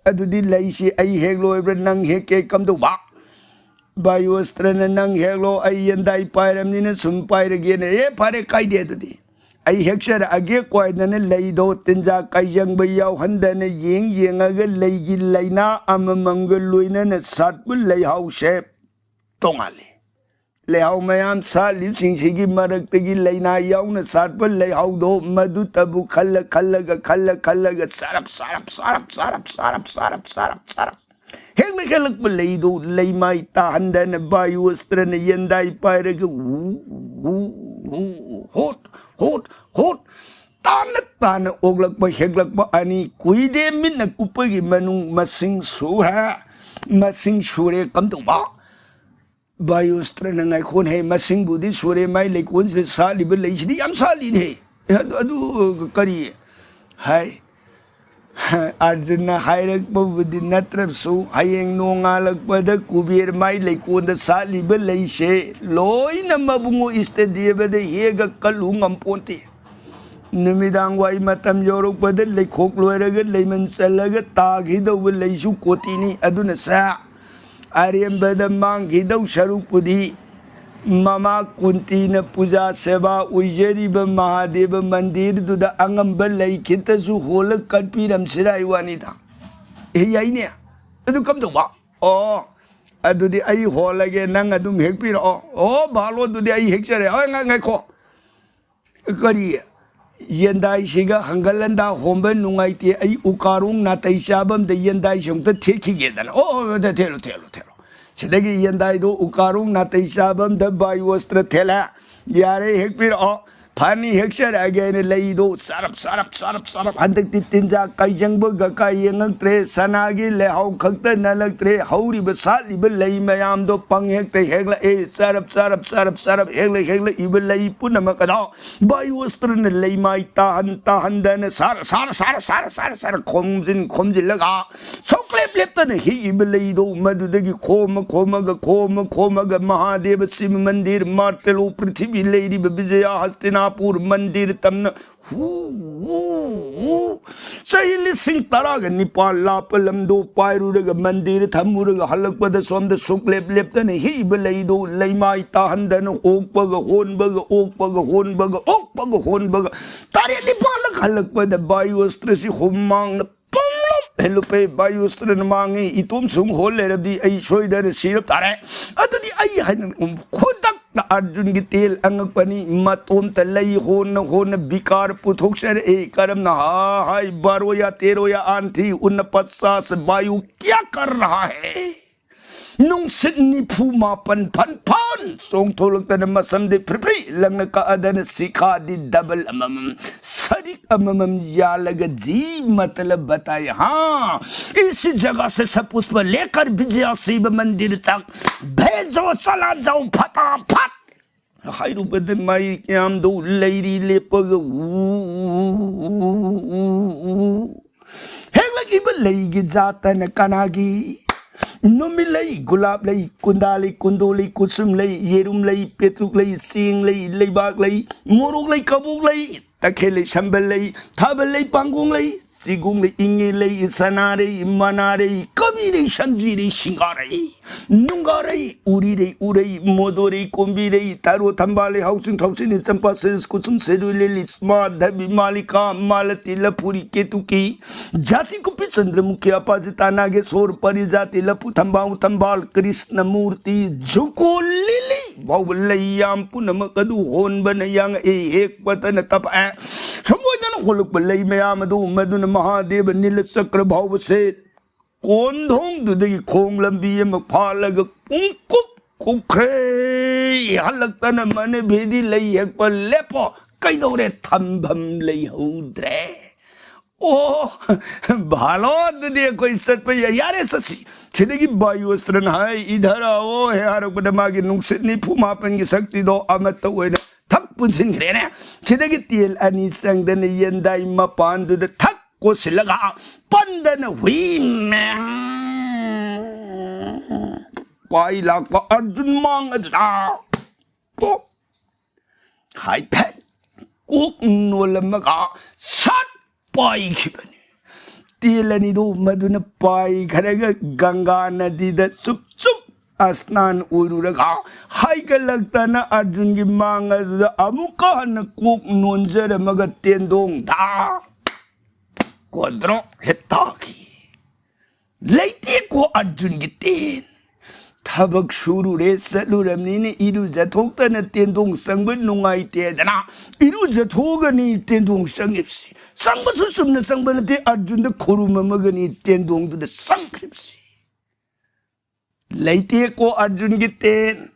"ꯑꯗꯨꯗꯤ ꯂꯩꯁꯤ ꯑꯩ ꯍꯦꯛꯂꯣꯏꯕ꯭ꯔꯥ, ꯅꯪ ꯍꯦꯛꯀꯦ, ꯀꯝꯗꯧꯕ?" ꯕꯥꯏꯑꯣꯁꯇ꯭ꯔꯅ, "ꯅꯪ ꯍꯦꯛꯂꯣ, ꯑꯩ ꯌꯦꯟꯗꯥꯏ ꯄꯥꯏꯔꯝꯅꯤꯅ ꯁꯨꯝ ꯄꯥꯏꯔꯒꯦꯅ꯫" "ꯑꯦ, ꯐꯔꯦ, ꯀꯥꯏꯗꯦ ꯑꯗꯨꯗꯤ꯫ ꯑꯩ ꯍꯦꯛꯆꯔꯛꯑꯒꯦ" ꯀꯣꯏꯗꯅ ꯂꯩꯗꯣ ꯇꯤꯟꯖꯥ ꯀꯥꯏꯖꯪꯕ ꯌꯥꯎꯍꯟꯗꯅ ꯌꯦꯡ ꯌꯦꯡꯉꯒ ꯂꯩꯒꯤ ꯂꯥꯏꯅꯥ ꯑꯃꯃꯝꯒ ꯂꯣꯏꯅꯅ ꯁꯥꯠꯄ ꯂꯩꯍꯥꯎꯁꯦ ꯇꯣꯉꯥꯜꯂꯤ꯫ ꯂꯩꯍꯥꯎ ꯃꯌꯥꯝ ꯁꯥꯠꯂꯤꯕꯁꯤꯡꯁꯤꯒꯤ ꯃꯔꯛꯇꯒꯤ ꯂꯥꯏꯅꯥ ꯌꯥꯎꯅ ꯁꯥꯠꯄ ꯂꯩꯍꯥꯎꯗꯣ ꯃꯗꯨꯇꯕꯨ ꯈꯜꯂ ꯈꯜꯂꯒ, ꯈꯜꯂ ꯈꯜꯂꯒ ꯆꯥꯔꯞ, ꯆꯥꯔꯞ, ꯆꯥꯔꯞ, ꯆꯥꯔꯞ, ꯆꯥꯔꯞ, ꯆꯥꯔꯞ, ꯆꯥꯔꯞ, ꯆꯥꯔꯞ꯫ ꯍꯦꯛꯂꯛ ꯍꯦꯛꯂꯛꯄ ꯂꯩꯗꯣ ꯂꯩꯃꯥꯏ ꯇꯥꯍꯟꯗꯅ ꯕꯥꯏꯑꯣꯁꯇ꯭ꯔꯅ ꯌꯦꯟꯗꯥꯏ ꯄꯥꯏꯔꯒ ꯎ, ꯎ, ꯎ, ꯍꯣꯠ, ꯍꯣꯠ, ꯍꯣꯠ, ꯇꯥꯅ ꯇꯥꯅ ꯑꯣꯛꯂꯛꯄ ꯍꯦꯛꯂꯛꯄ ꯑꯅꯤ ꯀꯨꯏꯗꯦ ꯃꯤꯠꯅ ꯀꯨꯞꯄꯒꯤ ꯃꯅꯨꯡ ꯃꯁꯤꯡ ꯁꯨꯔꯦ, ꯃꯁꯤꯡ ꯁꯨꯔꯦ꯫ ꯀꯝꯗꯧꯕ? ꯕꯥꯏꯑꯣꯁꯇ꯭ꯔꯅ, "ꯉꯥꯏꯈꯣꯅꯦ, ꯃꯁꯤꯡꯕꯨꯗꯤ ꯁꯨꯔꯦ, ꯃꯥꯏ ꯂꯩꯀꯣꯜꯁꯤꯗ ꯁꯥꯠꯂꯤꯕ ꯂꯩꯁꯤꯗꯤ ꯌꯥꯝ ꯁꯥꯠꯂꯤꯅꯦ꯫ ꯑꯦ, ꯑꯗꯨ, ꯑꯗꯨ ꯀꯔꯤ? ꯍꯥꯏ, ꯑꯥꯔꯖꯨꯟꯅ ꯍꯥꯏꯔꯛꯄꯕꯨꯗꯤ ꯅꯠꯇ꯭ꯔꯕꯁꯨ, ꯍꯌꯦꯡ ꯅꯣꯡꯉꯥꯜꯂꯛꯄꯗ ꯀꯨꯕꯦꯔ ꯃꯥꯏ ꯂꯩꯀꯣꯜꯗ ꯁꯥꯠꯂꯤꯕ ꯂꯩꯁꯦ ꯂꯣꯏꯅ ꯃꯕꯨꯡꯉꯣ ꯏꯁꯇꯗꯦꯕꯗ ꯍꯦꯛꯑꯒ ꯀꯜꯂꯨ ꯉꯝꯄꯣꯟꯇꯦ꯫ ꯅꯨꯃꯤꯗꯥꯡ ꯋꯥꯏ ꯃꯇꯝ ꯌꯧꯔꯛꯄꯗ ꯂꯩꯈꯣꯛ ꯂꯣꯏꯔꯒ ꯂꯩꯃꯟ ꯆꯜꯂꯒ ꯇꯥꯈꯤꯗꯧꯕ ꯂꯩꯁꯨ ꯀꯣꯇꯤꯅꯤ꯫ ꯑꯗꯨꯅ ꯁꯥ ꯑꯔꯦꯝꯕꯗ ꯃꯥꯡꯈꯤꯗꯧ ꯁꯔꯨꯛꯄꯨꯗꯤ ꯃꯃꯥ ꯀꯨꯟꯇꯤꯅ ꯄꯨꯖꯥ ꯁꯦꯕꯥ ꯑꯣꯏꯖꯔꯤꯕ ꯃꯍꯥꯗꯦꯕ ꯃꯟꯗꯤꯔꯗꯨꯗ ꯑꯉꯝꯕ ꯂꯩ ꯈꯤꯇꯁꯨ ꯍꯣꯜꯂ ꯀꯠꯄꯤꯔꯝꯁꯤꯔꯥ ꯍꯥꯏ ꯋꯥꯅꯤꯗ꯫" "ꯑꯦ, ꯌꯥꯏꯅꯦ꯫ ꯑꯗꯨ ꯀꯝꯗꯧꯕ?" "ꯑꯣ, ꯑꯗꯨꯗꯤ ꯑꯩ ꯍꯣꯜꯂꯒꯦ, ꯅꯪ ꯑꯗꯨꯝ ꯍꯦꯛꯄꯤꯔꯛꯑꯣ꯫" "ꯑꯣ, ꯚꯥꯂꯣ, ꯑꯗꯨꯗꯤ ꯑꯩ ꯍꯦꯛꯆꯔꯦ꯫" "ꯍꯣꯏ, ꯉꯥꯏ-, ꯉꯥꯏꯈꯣ꯫ ꯀꯔꯤ? ꯌꯦꯟꯗꯥꯏꯁꯤꯒ ꯍꯪꯒꯠ ꯍꯟꯗꯥ ꯍꯣꯝꯕ ꯅꯨꯡꯉꯥꯏꯇꯦ꯫ ꯑꯩ ꯎꯀꯥꯔꯣꯡ ꯅꯥꯇꯩ ꯆꯥꯕ ꯑꯝꯗ ꯌꯦꯟꯗꯥꯏꯁꯤ ꯑꯃꯨꯛꯇ ꯊꯦꯠꯈꯤꯒꯦꯗꯅ꯫" "ꯑꯣ, ꯑꯣ, ꯑꯣ, ꯊꯦꯠꯂꯣ, ꯊꯦꯠꯂꯣ, ꯊꯦꯠꯂꯣ꯫" ꯁꯤꯗꯒꯤ ꯌꯦꯟꯗꯥꯏꯗꯣ ꯎꯀꯥꯔꯣꯡ ꯅꯥꯇꯩ ꯆꯥꯕ ꯑꯝꯗ ꯕꯥꯏꯑꯣꯁꯇ꯭ꯔ ꯊꯦꯠꯂꯦ꯫ ꯌꯥꯔꯦ, ꯍꯦꯛꯄꯤꯔꯛꯑꯣ, ꯐꯅꯤ, ꯍꯦꯛꯆꯔꯛꯑꯒꯦ ꯍꯥꯏꯅ ꯂꯩꯗꯣ ꯆꯥꯔꯞ ꯆꯥꯔꯞ ꯆꯥꯔꯞ ꯆꯥꯔꯞ꯫ ꯍꯟꯗꯛꯇꯤ ꯇꯤꯟꯖꯥꯛ ꯀꯥꯏꯖꯪꯕꯒ ꯀꯥꯏ ꯌꯦꯡꯉꯛꯇ꯭ꯔꯦ, ꯁꯅꯥꯒꯤ ꯂꯩꯍꯥꯎ ꯈꯛꯇ ꯅꯠꯂꯛꯇ꯭ꯔꯦ, ꯍꯧꯔꯤꯕ ꯁꯥꯠꯂꯤꯕ ꯂꯩ ꯃꯌꯥꯝꯗꯣ ꯄꯪ ꯍꯦꯛꯇ ꯍꯦꯛꯂꯛꯑꯦ꯫ ꯆꯥꯔꯞ ꯆꯥꯔꯞ ꯆꯥꯔꯞ ꯆꯥꯔꯞ ꯍꯦꯛꯂꯛ ꯍꯦꯛꯂꯛꯏꯕ ꯂꯩ ꯄꯨꯝꯅꯃꯛ ꯑꯗꯣ ꯕꯥꯏꯑꯣꯁꯇ꯭ꯔꯅ ꯂꯩꯃꯥꯏ ꯇꯥꯍꯟ ꯇꯥꯍꯟꯗꯅ ꯁꯥꯔ ꯁꯥꯔ ꯁꯥꯔ ꯁꯥꯔ ꯁꯥꯔ ꯁꯥꯔ ꯈꯣꯝꯖꯤꯟ ꯈꯣꯝꯖꯤꯜꯂꯒ ꯁꯨꯛꯂꯦꯞ ꯂꯦꯞꯇꯅ ꯍꯤꯛꯏꯕ ꯂꯩꯗꯣ ꯃꯗꯨꯗꯒꯤ ꯈꯣꯝꯃ ꯈꯣꯝꯃꯒ ꯈꯣꯝꯃ ꯈꯣꯝꯃꯒ ꯃꯍꯥꯗꯦꯕ ꯁꯤꯕ ꯃꯟꯗꯤꯔ, ꯃꯥꯔꯇꯦꯂꯣ ꯄ꯭ꯔꯤꯊꯤꯕꯤ ꯂꯩꯔꯤꯕ ꯕꯤꯖꯌ ꯍꯁꯇꯤꯅꯥꯄꯨꯔ ꯃꯟꯗꯤꯔ ꯇꯝꯅ ꯍꯨ, ꯍꯨ, ꯍꯨ꯫ ꯆꯍꯤ ꯂꯤꯁꯤꯡ ꯇꯔꯥꯒ ꯅꯤꯄꯥꯜ ꯂꯥꯞꯄ ꯂꯝꯗꯣ ꯄꯥꯏꯔꯨꯔꯒ ꯃꯟꯗꯤꯔ ꯊꯝꯃꯨꯔꯒ ꯍꯜꯂꯛꯄꯗ ꯁꯣꯝꯗ ꯁꯨꯛꯂꯦꯞ ꯂꯦꯞꯇꯅ ꯍꯤꯛꯏꯕ ꯂꯩꯗꯣ ꯂꯩꯃꯥꯏ ꯇꯥꯍꯟꯗꯅ ꯑꯣꯛꯄꯒ ꯍꯣꯟꯕꯒ ꯑꯣꯛꯄꯒ ꯍꯣꯟꯕꯒ ꯑꯣꯛꯄꯒ ꯍꯣꯟꯕꯒ ꯇꯔꯦꯠ ꯅꯤꯄꯥꯜꯂꯛ ꯍꯜꯂꯛꯄꯗ ꯕꯥꯏꯑꯣꯁꯇ꯭ꯔꯁꯤ ꯍꯨꯃꯥꯡꯅ ꯄꯨꯡꯂꯨꯞ ꯍꯦꯜꯂꯨꯞꯄꯦ꯫ ꯕꯥꯏꯑꯣꯁꯇ꯭ꯔꯅ ꯃꯥꯡꯉꯤ, ꯏꯇꯣꯝ ꯁꯨꯝ ꯍꯣꯜ ꯂꯩꯔꯕꯗꯤ ꯑꯩ ꯁꯣꯏꯗꯅ ꯁꯤꯔꯕ ꯇꯥꯔꯦ꯫ ꯑꯗꯨꯗꯤ ꯑꯩ ꯍꯥꯏꯅ ꯈꯨꯗꯛꯇ ꯑꯔꯖꯨꯟꯒꯤ ꯇꯦꯜ ꯑꯉꯛꯄꯅꯤ, ꯃꯇꯣꯝꯇ ꯂꯩ ꯍꯣꯟꯅ ꯍꯣꯟꯅ ꯕꯤꯀꯥꯔ ꯄꯨꯊꯣꯛꯆꯔꯛꯑꯦ꯫ ꯀꯔꯝꯅ ꯍꯥꯏ, ꯕꯥꯔꯣꯌꯥ ꯇꯦꯔꯣꯌꯥ ꯑꯥꯟꯊꯤ ꯎꯟꯅ ꯄꯆꯥꯁ ꯕꯥꯌꯨ ꯀ꯭ꯌꯥ ꯀꯔ ꯔꯍꯥ ꯍꯦ? ꯅꯨꯡꯁꯤꯠ ꯅꯤꯐꯨ ꯃꯥꯄꯟ ꯐꯟ ꯐꯟ ꯆꯣꯡꯊꯣꯛꯂꯛꯇꯅ ꯃꯁꯝꯗꯤ ꯐ꯭ꯔꯤ ꯐ꯭ꯔꯤ ꯂꯪꯅ ꯀꯛꯑꯗꯅ ꯁꯤꯈꯥꯗꯤ ꯗꯕꯜ ꯑꯃꯃꯝ ꯁꯔꯤꯛ ꯑꯃꯃꯝ ꯌꯥꯜꯂꯒ ꯖꯤ ꯃꯇꯂꯕ ꯕꯇꯥꯏ ꯍꯥ, ꯏꯁꯤ ꯖꯒꯥꯁꯦ ꯁꯄꯨꯁꯄ ꯂꯦꯀꯔ ꯕꯤꯖꯌ ꯁꯤꯕ ꯃꯟꯗꯤꯔ ꯇꯛ ꯚꯦꯖꯣ ꯆꯂꯥ ꯖꯥꯎ ꯐꯇꯥꯐꯠ꯫ ꯍꯥꯏꯔꯨꯕꯗ ꯃꯥꯏ ꯀꯌꯥꯝꯗꯣ ꯂꯩꯔꯤ ꯂꯦꯞꯄꯒ ꯎ, ꯎ, ꯎ, ꯎ, ꯎ, ꯎ꯫ ꯍꯦꯛꯂꯛꯏꯕ ꯂꯩꯒꯤ ꯖꯥꯠꯇꯅ ꯀꯅꯥꯒꯤ? ꯅꯨꯃꯤꯠ ꯂꯩ, ꯒꯨꯂꯥꯞ ꯂꯩ, ꯀꯨꯟꯗꯥ ꯂꯩ, ꯀꯨꯟꯗꯣ ꯂꯩ, ꯀꯨꯁꯨꯝ ꯂꯩ, ꯌꯦꯔꯨꯝ ꯂꯩ, ꯄꯦꯇ꯭ꯔꯨꯛ ꯂꯩ, ꯆꯦꯡ ꯂꯩ, ꯂꯩꯕꯥꯛ ꯂꯩ, ꯃꯣꯔꯣꯛ ꯂꯩ, ꯀꯕꯣꯛ ꯂꯩ, ꯇꯈꯦꯜ ꯂꯩ, ꯁꯝꯕꯜ ꯂꯩ, ꯊꯥꯕꯜ ꯂꯩ, ꯄꯥꯡꯒꯣꯡ ꯂꯩ, ꯆꯤꯒꯣꯡ ꯂꯩ, ꯏꯪꯉꯦ ꯂꯩ, ꯁꯅꯥ ꯂꯩ, ꯃꯅꯥ ꯂꯩ, ꯀꯕꯤ ꯂꯩ, ꯁꯟꯖꯤ ꯂꯩ, ꯁꯤꯡꯒꯥ ꯂꯩ, ꯅꯨꯡꯒꯥ ꯂꯩ, ꯎꯔꯤ ꯂꯩ, ꯎꯔꯩ, ꯃꯣꯗꯣ ꯂꯩ, ꯀꯣꯝꯕꯤ ꯂꯩ, ꯊꯔꯣ ꯊꯝꯕꯥꯜ ꯂꯩ, ꯍꯥꯎꯁꯤꯡ ꯊꯥꯎꯁꯤꯡ ꯂꯩ, ꯆꯝꯄꯥ ꯁꯤꯔꯤꯁ ꯀꯨꯁꯨꯝ ꯁꯦꯔꯨꯏ ꯂꯩ, ꯂꯤꯁꯃꯥ ꯙꯕꯤ ꯃꯥꯂꯤꯀꯥ ꯃꯥꯂꯇꯤ ꯂꯐꯨꯔꯤ ꯀꯦꯇꯨꯀꯤ ꯖꯥꯇꯤ ꯀꯨꯞꯄꯤ ꯆꯟꯗ꯭ꯔꯃꯨꯈꯤ ꯑꯄꯥꯖꯤꯇꯥ ꯅꯥꯒꯦꯁꯣꯔ ꯄꯔꯤꯖꯥꯇꯤ ꯂꯐꯨ ꯊꯝꯕꯥꯜ ꯊꯝꯕꯥꯜ ꯀ꯭ꯔꯤꯁꯅ ꯃꯨꯔꯇꯤ ꯖꯨꯀꯣ ꯂꯤꯂꯤ ꯐꯥꯎꯕ ꯂꯩ ꯌꯥꯝ ꯄꯨꯝꯅꯃꯛ ꯑꯗꯨ ꯍꯣꯟꯕꯅ ꯌꯥꯡꯉꯛꯑꯦ, ꯍꯦꯛꯄꯇꯅ ꯇꯞꯑꯦ꯫ ꯁꯨꯝ ꯑꯣꯏꯗꯅ ꯍꯣꯜꯂꯛꯄ ꯂꯩ ꯃꯌꯥꯝ ꯑꯗꯨ ꯃꯗꯨꯅ ꯃꯍꯥꯗꯦꯕ ꯅꯤꯂ ꯆꯀ꯭ꯔ ꯐꯥꯎꯕꯁꯦ ꯀꯣꯟꯊꯣꯡꯗꯨꯗꯒꯤ ꯈꯣꯡ ꯂꯝꯕꯤ ꯑꯃ ꯐꯥꯜꯂꯒ ꯄꯨꯡꯀꯨꯞ ꯀꯨꯞꯈ꯭ꯔꯦ꯫ ꯍꯜꯂꯛꯇꯅ ꯃꯅꯤꯕꯤꯗꯤ ꯂꯩ ꯍꯦꯛꯄ ꯂꯦꯞꯄꯣ꯫ ꯀꯩꯗꯧꯔꯦ? ꯊꯝꯐꯝ ꯂꯩꯍꯧꯗ꯭ꯔꯦ꯫ ꯑꯣ, ꯚꯥꯂꯣ, ꯑꯗꯨꯗꯤ ꯑꯩꯈꯣꯏ ꯆꯠꯄ ꯌꯥꯏ꯫ ꯌꯥꯔꯦ, ꯆꯠꯁꯤ꯫ ꯁꯤꯗꯒꯤ ꯕꯥꯌꯨꯁꯇ꯭ꯔꯅ ꯍꯥꯏ, "ꯏꯙꯔ ꯑꯥꯋꯣ" ꯍꯦꯛ ꯍꯥꯏꯔꯛꯄꯗ ꯃꯥꯒꯤ ꯅꯨꯡꯁꯤꯠ ꯅꯤꯐꯨ ꯃꯥꯄꯟꯒꯤ ꯁꯛꯇꯤꯗꯣ ꯑꯃꯠꯇ ꯑꯣꯏꯅ ꯊꯛ ꯄꯨꯟꯁꯤꯟꯈ꯭ꯔꯦꯅꯦ꯫ ꯁꯤꯗꯒꯤ ꯇꯦꯜ ꯑꯅꯤ ꯆꯪꯗꯅ ꯌꯦꯟꯗꯥꯏ ꯃꯄꯥꯟꯗꯨꯗ ꯊꯛ ꯀꯣꯠꯁꯤꯜꯂꯒ ꯄꯟꯗꯅ ꯍꯨꯏ ꯃꯦ ꯄꯥꯏ ꯂꯥꯛꯄ ꯑꯔꯖꯨꯟ ꯃꯥꯡ ꯑꯗꯨꯗ ꯄꯣꯛ ꯍꯥꯏꯐꯦꯠ ꯀꯣꯛ ꯅꯣꯜꯂꯝꯃꯒ ꯁꯠ ꯄꯥꯏꯈꯤꯕꯅꯤ꯫ ꯇꯦꯜ ꯑꯅꯤꯗꯣ ꯃꯗꯨꯅ ꯄꯥꯏꯈ꯭ꯔꯒ ꯒꯪꯒꯥ ꯅꯗꯤꯗ ꯆꯨꯞ ꯆꯨꯞ ꯑꯁꯅꯥꯟ ꯑꯣꯏꯔꯨꯔꯒ ꯍꯥꯏꯒꯠꯂꯛꯇꯅ ꯑꯔꯖꯨꯟꯒꯤ ꯃꯥꯡ ꯑꯗꯨꯗ ꯑꯃꯨꯛꯀ ꯍꯟꯅ ꯀꯣꯛ ꯅꯣꯟꯖꯔꯝꯃꯒ ꯇꯦꯟꯗꯣꯡꯗ ꯀꯣꯗ꯭ꯔꯣ ꯍꯦꯛ ꯇꯥꯈꯤ꯫ ꯂꯩꯇꯦꯀꯣ ꯑꯔꯖꯨꯟꯒꯤ ꯇꯦꯟ꯫ ꯊꯕꯛ ꯁꯨꯔꯨꯔꯦ, ꯆꯠꯂꯨꯔꯕꯅꯤꯅ ꯏꯔꯨꯖꯊꯣꯛꯇꯅ ꯇꯦꯟꯗꯣꯡ ꯆꯪꯕ ꯅꯨꯡꯉꯥꯏꯇꯦꯗꯅ ꯏꯔꯨꯖꯊꯣꯛꯑꯒꯅꯤ ꯇꯦꯟꯗꯣꯡ ꯆꯪꯉꯤꯕꯁꯤ꯫ ꯆꯪꯕꯁꯨ ꯆꯨꯝꯅ ꯆꯪꯕ ꯅꯠꯇꯦ, ꯑꯔꯖꯨꯟꯗ ꯈꯨꯔꯨꯝꯃꯝꯃꯒꯅꯤ ꯇꯦꯟꯗꯣꯡꯗꯨꯗ ꯆꯪꯈ꯭ꯔꯤꯕꯁꯤ꯫ ꯂꯩꯇꯦꯀꯣ ꯑꯔꯖꯨꯟꯒꯤ ꯇꯦꯟ꯫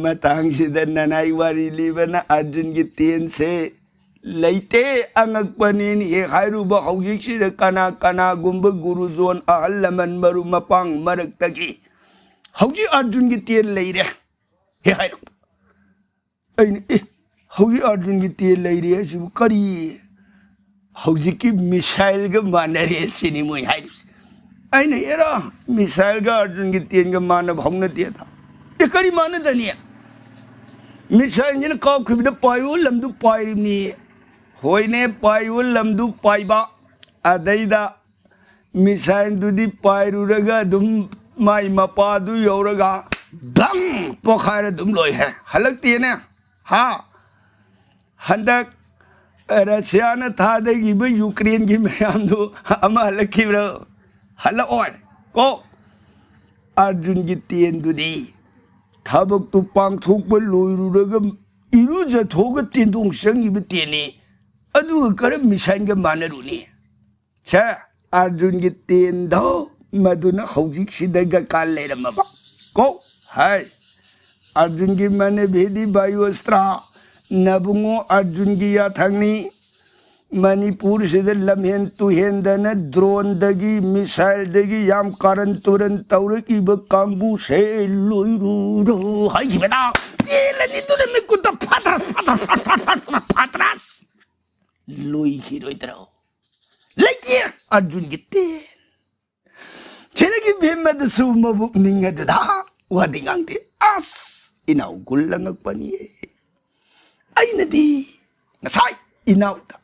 ꯃꯇꯥꯡꯁꯤꯗ ꯅꯅꯥꯏ ꯋꯥꯔꯤ ꯂꯤꯕꯅ ꯑꯔꯖꯨꯟꯒꯤ ꯇꯦꯟꯁꯦ ꯂꯩꯇꯦ, ꯑꯉꯛꯄꯅꯤꯅ ꯍꯦꯛ ꯍꯥꯏꯔꯨꯕ꯫ ꯍꯧꯖꯤꯛꯁꯤꯗ ꯀꯅꯥ ꯀꯅꯥꯒꯨꯝꯕ ꯒꯨꯔꯨꯖꯣꯟ, ꯑꯍꯜ ꯂꯃꯟ, ꯃꯔꯨꯞ ꯃꯄꯥꯡ ꯃꯔꯛꯇꯒꯤ ꯍꯧꯖꯤꯛ ꯑꯔꯖꯨꯟꯒꯤ ꯇꯦꯟ ꯂꯩꯔꯦ ꯍꯦꯛ ꯍꯥꯏꯔꯛꯄ꯫ ꯑꯩꯅ, "ꯑꯦ, ꯍꯧꯖꯤꯛ ꯑꯔꯖꯨꯟꯒꯤ ꯇꯦꯟ ꯂꯩꯔꯦ ꯍꯥꯏꯁꯤꯕꯨ ꯀꯔꯤ?" "ꯍꯧꯖꯤꯛꯀꯤ ꯃꯤꯁꯥꯏꯜꯒ ꯃꯥꯟꯅꯔꯦ" ꯁꯤꯅꯤ ꯃꯣꯏ ꯍꯥꯏꯔꯤꯕꯁꯦ꯫ ꯑꯩꯅ, "ꯑꯦꯔꯥ, ꯃꯤꯁꯥꯏꯜꯒ ꯑꯔꯖꯨꯟꯒꯤ ꯇꯦꯟꯒ ꯃꯥꯟꯅꯕ ꯍꯧꯅꯗꯦꯗ꯫ ꯑꯦ, ꯀꯔꯤ ꯃꯥꯟꯅꯗꯅꯤ? ꯃꯤꯁꯥꯏꯜꯁꯤꯅ ꯀꯥꯞꯈꯤꯕꯗ ꯄꯥꯏꯌꯨ ꯂꯝꯗꯨ ꯄꯥꯏꯔꯤꯕꯅꯤ"꯫ ꯍꯣꯏꯅꯦ, ꯄꯥꯏꯌꯨ ꯂꯝꯗꯨ ꯄꯥꯏꯕ, ꯑꯗꯩꯗ ꯃꯤꯁꯥꯏꯜꯗꯨꯗꯤ ꯄꯥꯏꯔꯨꯔꯒ ꯑꯗꯨꯝ ꯃꯥꯏ ꯃꯄꯥꯗꯨ ꯌꯧꯔꯒ ꯗꯪ ꯄꯣꯈꯥꯏꯔ ꯑꯗꯨꯝ ꯂꯣꯏꯍꯦ, ꯍꯜꯂꯛꯇꯦꯅꯦ꯫ ꯍꯥ? ꯍꯟꯗꯛ ꯔꯁꯤꯌꯥꯅ ꯊꯥꯗꯈꯤꯕ ꯌꯨꯀ꯭ꯔꯦꯟꯒꯤ ꯃꯌꯥꯝꯗꯨ ꯑꯃ ꯍꯜꯂꯛꯈꯤꯕ꯭ꯔꯣ? ꯍꯜꯂꯛꯑꯣꯏ꯫ ꯀꯣ ꯑꯔꯖꯨꯟꯒꯤ ꯇꯦꯟꯗꯨꯗꯤ ꯊꯕꯛꯇꯨ ꯄꯥꯡꯊꯣꯛꯄ ꯂꯣꯏꯔꯨꯔꯒ ꯏꯔꯨꯖꯊꯣꯛꯑꯒ ꯇꯦꯟꯗꯣꯡ ꯆꯪꯉꯤꯕ ꯇꯦꯟꯅꯤ꯫ ꯑꯗꯨꯒ ꯀꯔꯝ ꯃꯤꯁꯥꯏꯜꯒ ꯃꯥꯟꯅꯔꯨꯅꯤ? ꯁꯦ, ꯑꯔꯖꯨꯟꯒꯤ ꯇꯦꯟꯗꯣ ꯃꯗꯨꯅ ꯍꯧꯖꯤꯛꯁꯤꯗ ꯒꯀꯥ ꯂꯩꯔꯝꯃꯕ꯫ ꯀꯣ ꯍꯥꯏ, ꯑꯔꯖꯨꯟꯒꯤ ꯃꯅꯚꯦꯗꯤ ꯕꯥꯌꯨꯑꯁꯇ꯭ꯔ, ꯅꯕꯨꯡꯉꯣ ꯑꯔꯖꯨꯟꯒꯤ ꯌꯥꯊꯪꯅꯤ꯫ ꯃꯅꯤꯄꯨꯔꯁꯤꯗ ꯂꯝꯍꯦꯟ ꯇꯨꯍꯦꯟꯗꯅ ꯗ꯭ꯔꯣꯟꯗꯒꯤ, ꯃꯤꯁꯥꯏꯜꯗꯒꯤ ꯌꯥꯝ ꯀꯥꯔꯟ ꯇꯨꯔꯟ ꯇꯧꯔꯛꯏꯕ ꯀꯥꯡꯕꯨꯁꯦ ꯂꯣꯏꯔꯨꯔꯣ ꯍꯥꯏꯈꯤꯕꯗ ꯄꯦꯜꯂꯅꯤ꯫ ꯑꯗꯨꯅ ꯃꯤꯠꯀꯨꯠꯇ ꯐꯠꯇ꯭ꯔ, ꯐꯠꯇ꯭ꯔ, ꯐꯠꯇ꯭ꯔ, ꯐꯠꯇ꯭ꯔ, ꯐꯠꯇ꯭ꯔ ꯂꯣꯏꯈꯤꯔꯣꯏꯗ꯭ꯔꯣ? ꯂꯩꯇꯦ ꯑꯔꯖꯨꯟꯒꯤ ꯇꯦꯟ꯫ ꯁꯤꯗꯒꯤ ꯚꯤꯝ ꯑꯗꯨꯁꯨ ꯃꯕꯨꯛ ꯅꯤꯡ ꯑꯗꯨꯗ ꯋꯥꯗꯤ ꯉꯥꯡꯗꯦ꯫ ꯑꯁ, ꯏꯅꯥꯎ ꯒꯨꯜ ꯂꯪꯉꯛꯄꯅꯤꯌꯦ꯫ ꯑꯩꯅꯗꯤ ꯉꯁꯥꯏ ꯏꯅꯥꯎꯗ,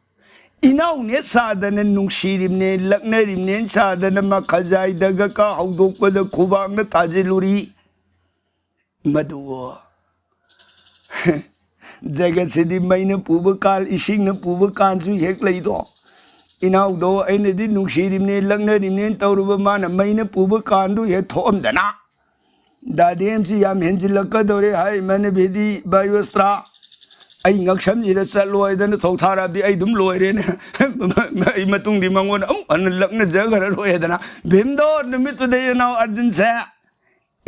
ꯏꯅꯥꯎꯅꯦ ꯁꯥꯗꯅ ꯅꯨꯡꯁꯤꯔꯤꯝꯅꯦ, ꯂꯛꯅꯔꯤꯝꯅꯦ ꯁꯥꯗꯅ ꯃꯈꯖꯥꯏꯗꯒ ꯀꯥ ꯍꯧꯗꯣꯛꯄꯗ ꯈꯨꯕꯥꯛꯅ ꯊꯥꯖꯤꯜꯂꯨꯔꯤ꯫ ꯃꯗꯨꯕꯨ ꯖꯒꯠꯁꯤꯗꯤ ꯃꯩꯅ ꯄꯨꯕ ꯀꯥꯟ, ꯏꯁꯤꯡꯅ ꯄꯨꯕ ꯀꯥꯟꯁꯨ ꯍꯦꯛ ꯂꯩꯗꯣ꯫ ꯏꯅꯥꯎꯗꯣ ꯑꯩꯅꯗꯤ ꯅꯨꯡꯁꯤꯔꯤꯝꯅꯦ, ꯂꯛꯅꯔꯤꯝꯅꯦꯅ ꯇꯧꯔꯨꯕ ꯃꯥꯅ ꯃꯩꯅ ꯄꯨꯕ ꯀꯥꯟꯗꯨ ꯍꯦꯛ ꯊꯣꯛꯑꯝꯗꯅ꯫ ꯗꯥꯗꯦꯝꯁꯤ ꯌꯥꯝ ꯍꯦꯟꯖꯤꯜꯂꯛꯀꯗꯧꯔꯦ ꯍꯥꯏ ꯃꯅꯚꯦꯗꯤ ꯕꯥꯌꯨꯑꯁꯇ꯭ꯔ꯫ ꯑꯩ ꯉꯛꯁꯝꯁꯤꯗ ꯆꯠꯂꯣ ꯍꯥꯏꯗꯅ ꯊꯧꯊꯥꯔꯛꯑꯗꯤ ꯑꯩ ꯑꯗꯨꯝ ꯂꯣꯏꯔꯦꯅꯦ꯫ ꯑꯩ ꯃꯇꯨꯡꯗꯤ ꯃꯉꯣꯟꯗ ꯑꯃꯨꯛ ꯍꯟꯅ ꯂꯛꯅꯖꯈ꯭ꯔꯔꯣꯏ ꯍꯥꯏꯗꯅ ꯚꯤꯝꯗꯣ ꯅꯨꯃꯤꯠꯇꯨꯗꯩ ꯏꯅꯥꯎ ꯑꯔꯖꯨꯟꯁꯦ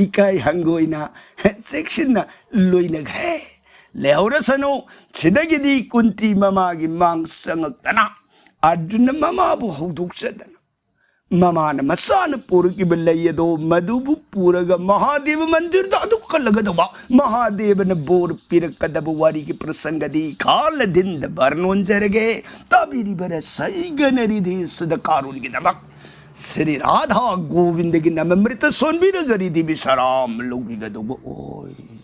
ꯏꯀꯥꯏ ꯍꯪꯒꯣꯏꯅ ꯆꯦꯛꯁꯤꯟꯅ ꯂꯣꯏꯅꯈ꯭ꯔꯦ꯫ ꯂꯩꯍꯧꯔꯁꯅꯨ, ꯁꯤꯗꯒꯤꯗꯤ ꯀꯨꯟꯇꯤ ꯃꯃꯥꯒꯤ ꯃꯥꯡ ꯆꯪꯉꯛꯇꯅ ꯑꯔꯖꯨꯟꯅ ꯃꯃꯥꯕꯨ ꯍꯧꯗꯣꯛꯆꯗꯅ ꯃꯃꯥꯅ ꯃꯆꯥꯅ ꯄꯨꯔꯛꯏꯕ ꯂꯩ ꯑꯗꯣ ꯃꯗꯨꯕꯨ ꯄꯨꯔꯒ ꯃꯍꯥꯗꯦꯕ ꯃꯟꯗꯤꯔꯗ ꯑꯗꯨ ꯀꯜꯂꯒꯗꯧꯕ, ꯃꯍꯥꯗꯦꯕꯅ ꯕꯣꯔ ꯄꯤꯔꯛꯀꯗꯕ ꯋꯥꯔꯤꯒꯤ ꯄ꯭ꯔꯁꯪꯒꯗꯤ ꯈꯥ ꯂꯗꯤꯟꯗ ꯕꯔꯅꯣꯟꯖꯔꯒꯦ꯫ ꯇꯥꯕꯤꯔꯤꯕꯔ ꯁꯩꯒꯅꯔꯤꯗꯤ ꯁꯤꯗ ꯀꯥꯔꯣꯟꯒꯤꯗꯃꯛ ꯁ꯭ꯔꯤ ꯔꯥꯙꯥ ꯒꯣꯕꯤꯟꯗꯒꯤ ꯅꯃ ꯑꯃ꯭ꯔꯤꯇ ꯁꯣꯟꯕꯤꯔꯒ ꯔꯤꯙꯤ ꯕꯤꯁꯔꯥꯝ ꯂꯧꯕꯤꯒꯗꯧꯕ ꯑꯣꯏ꯫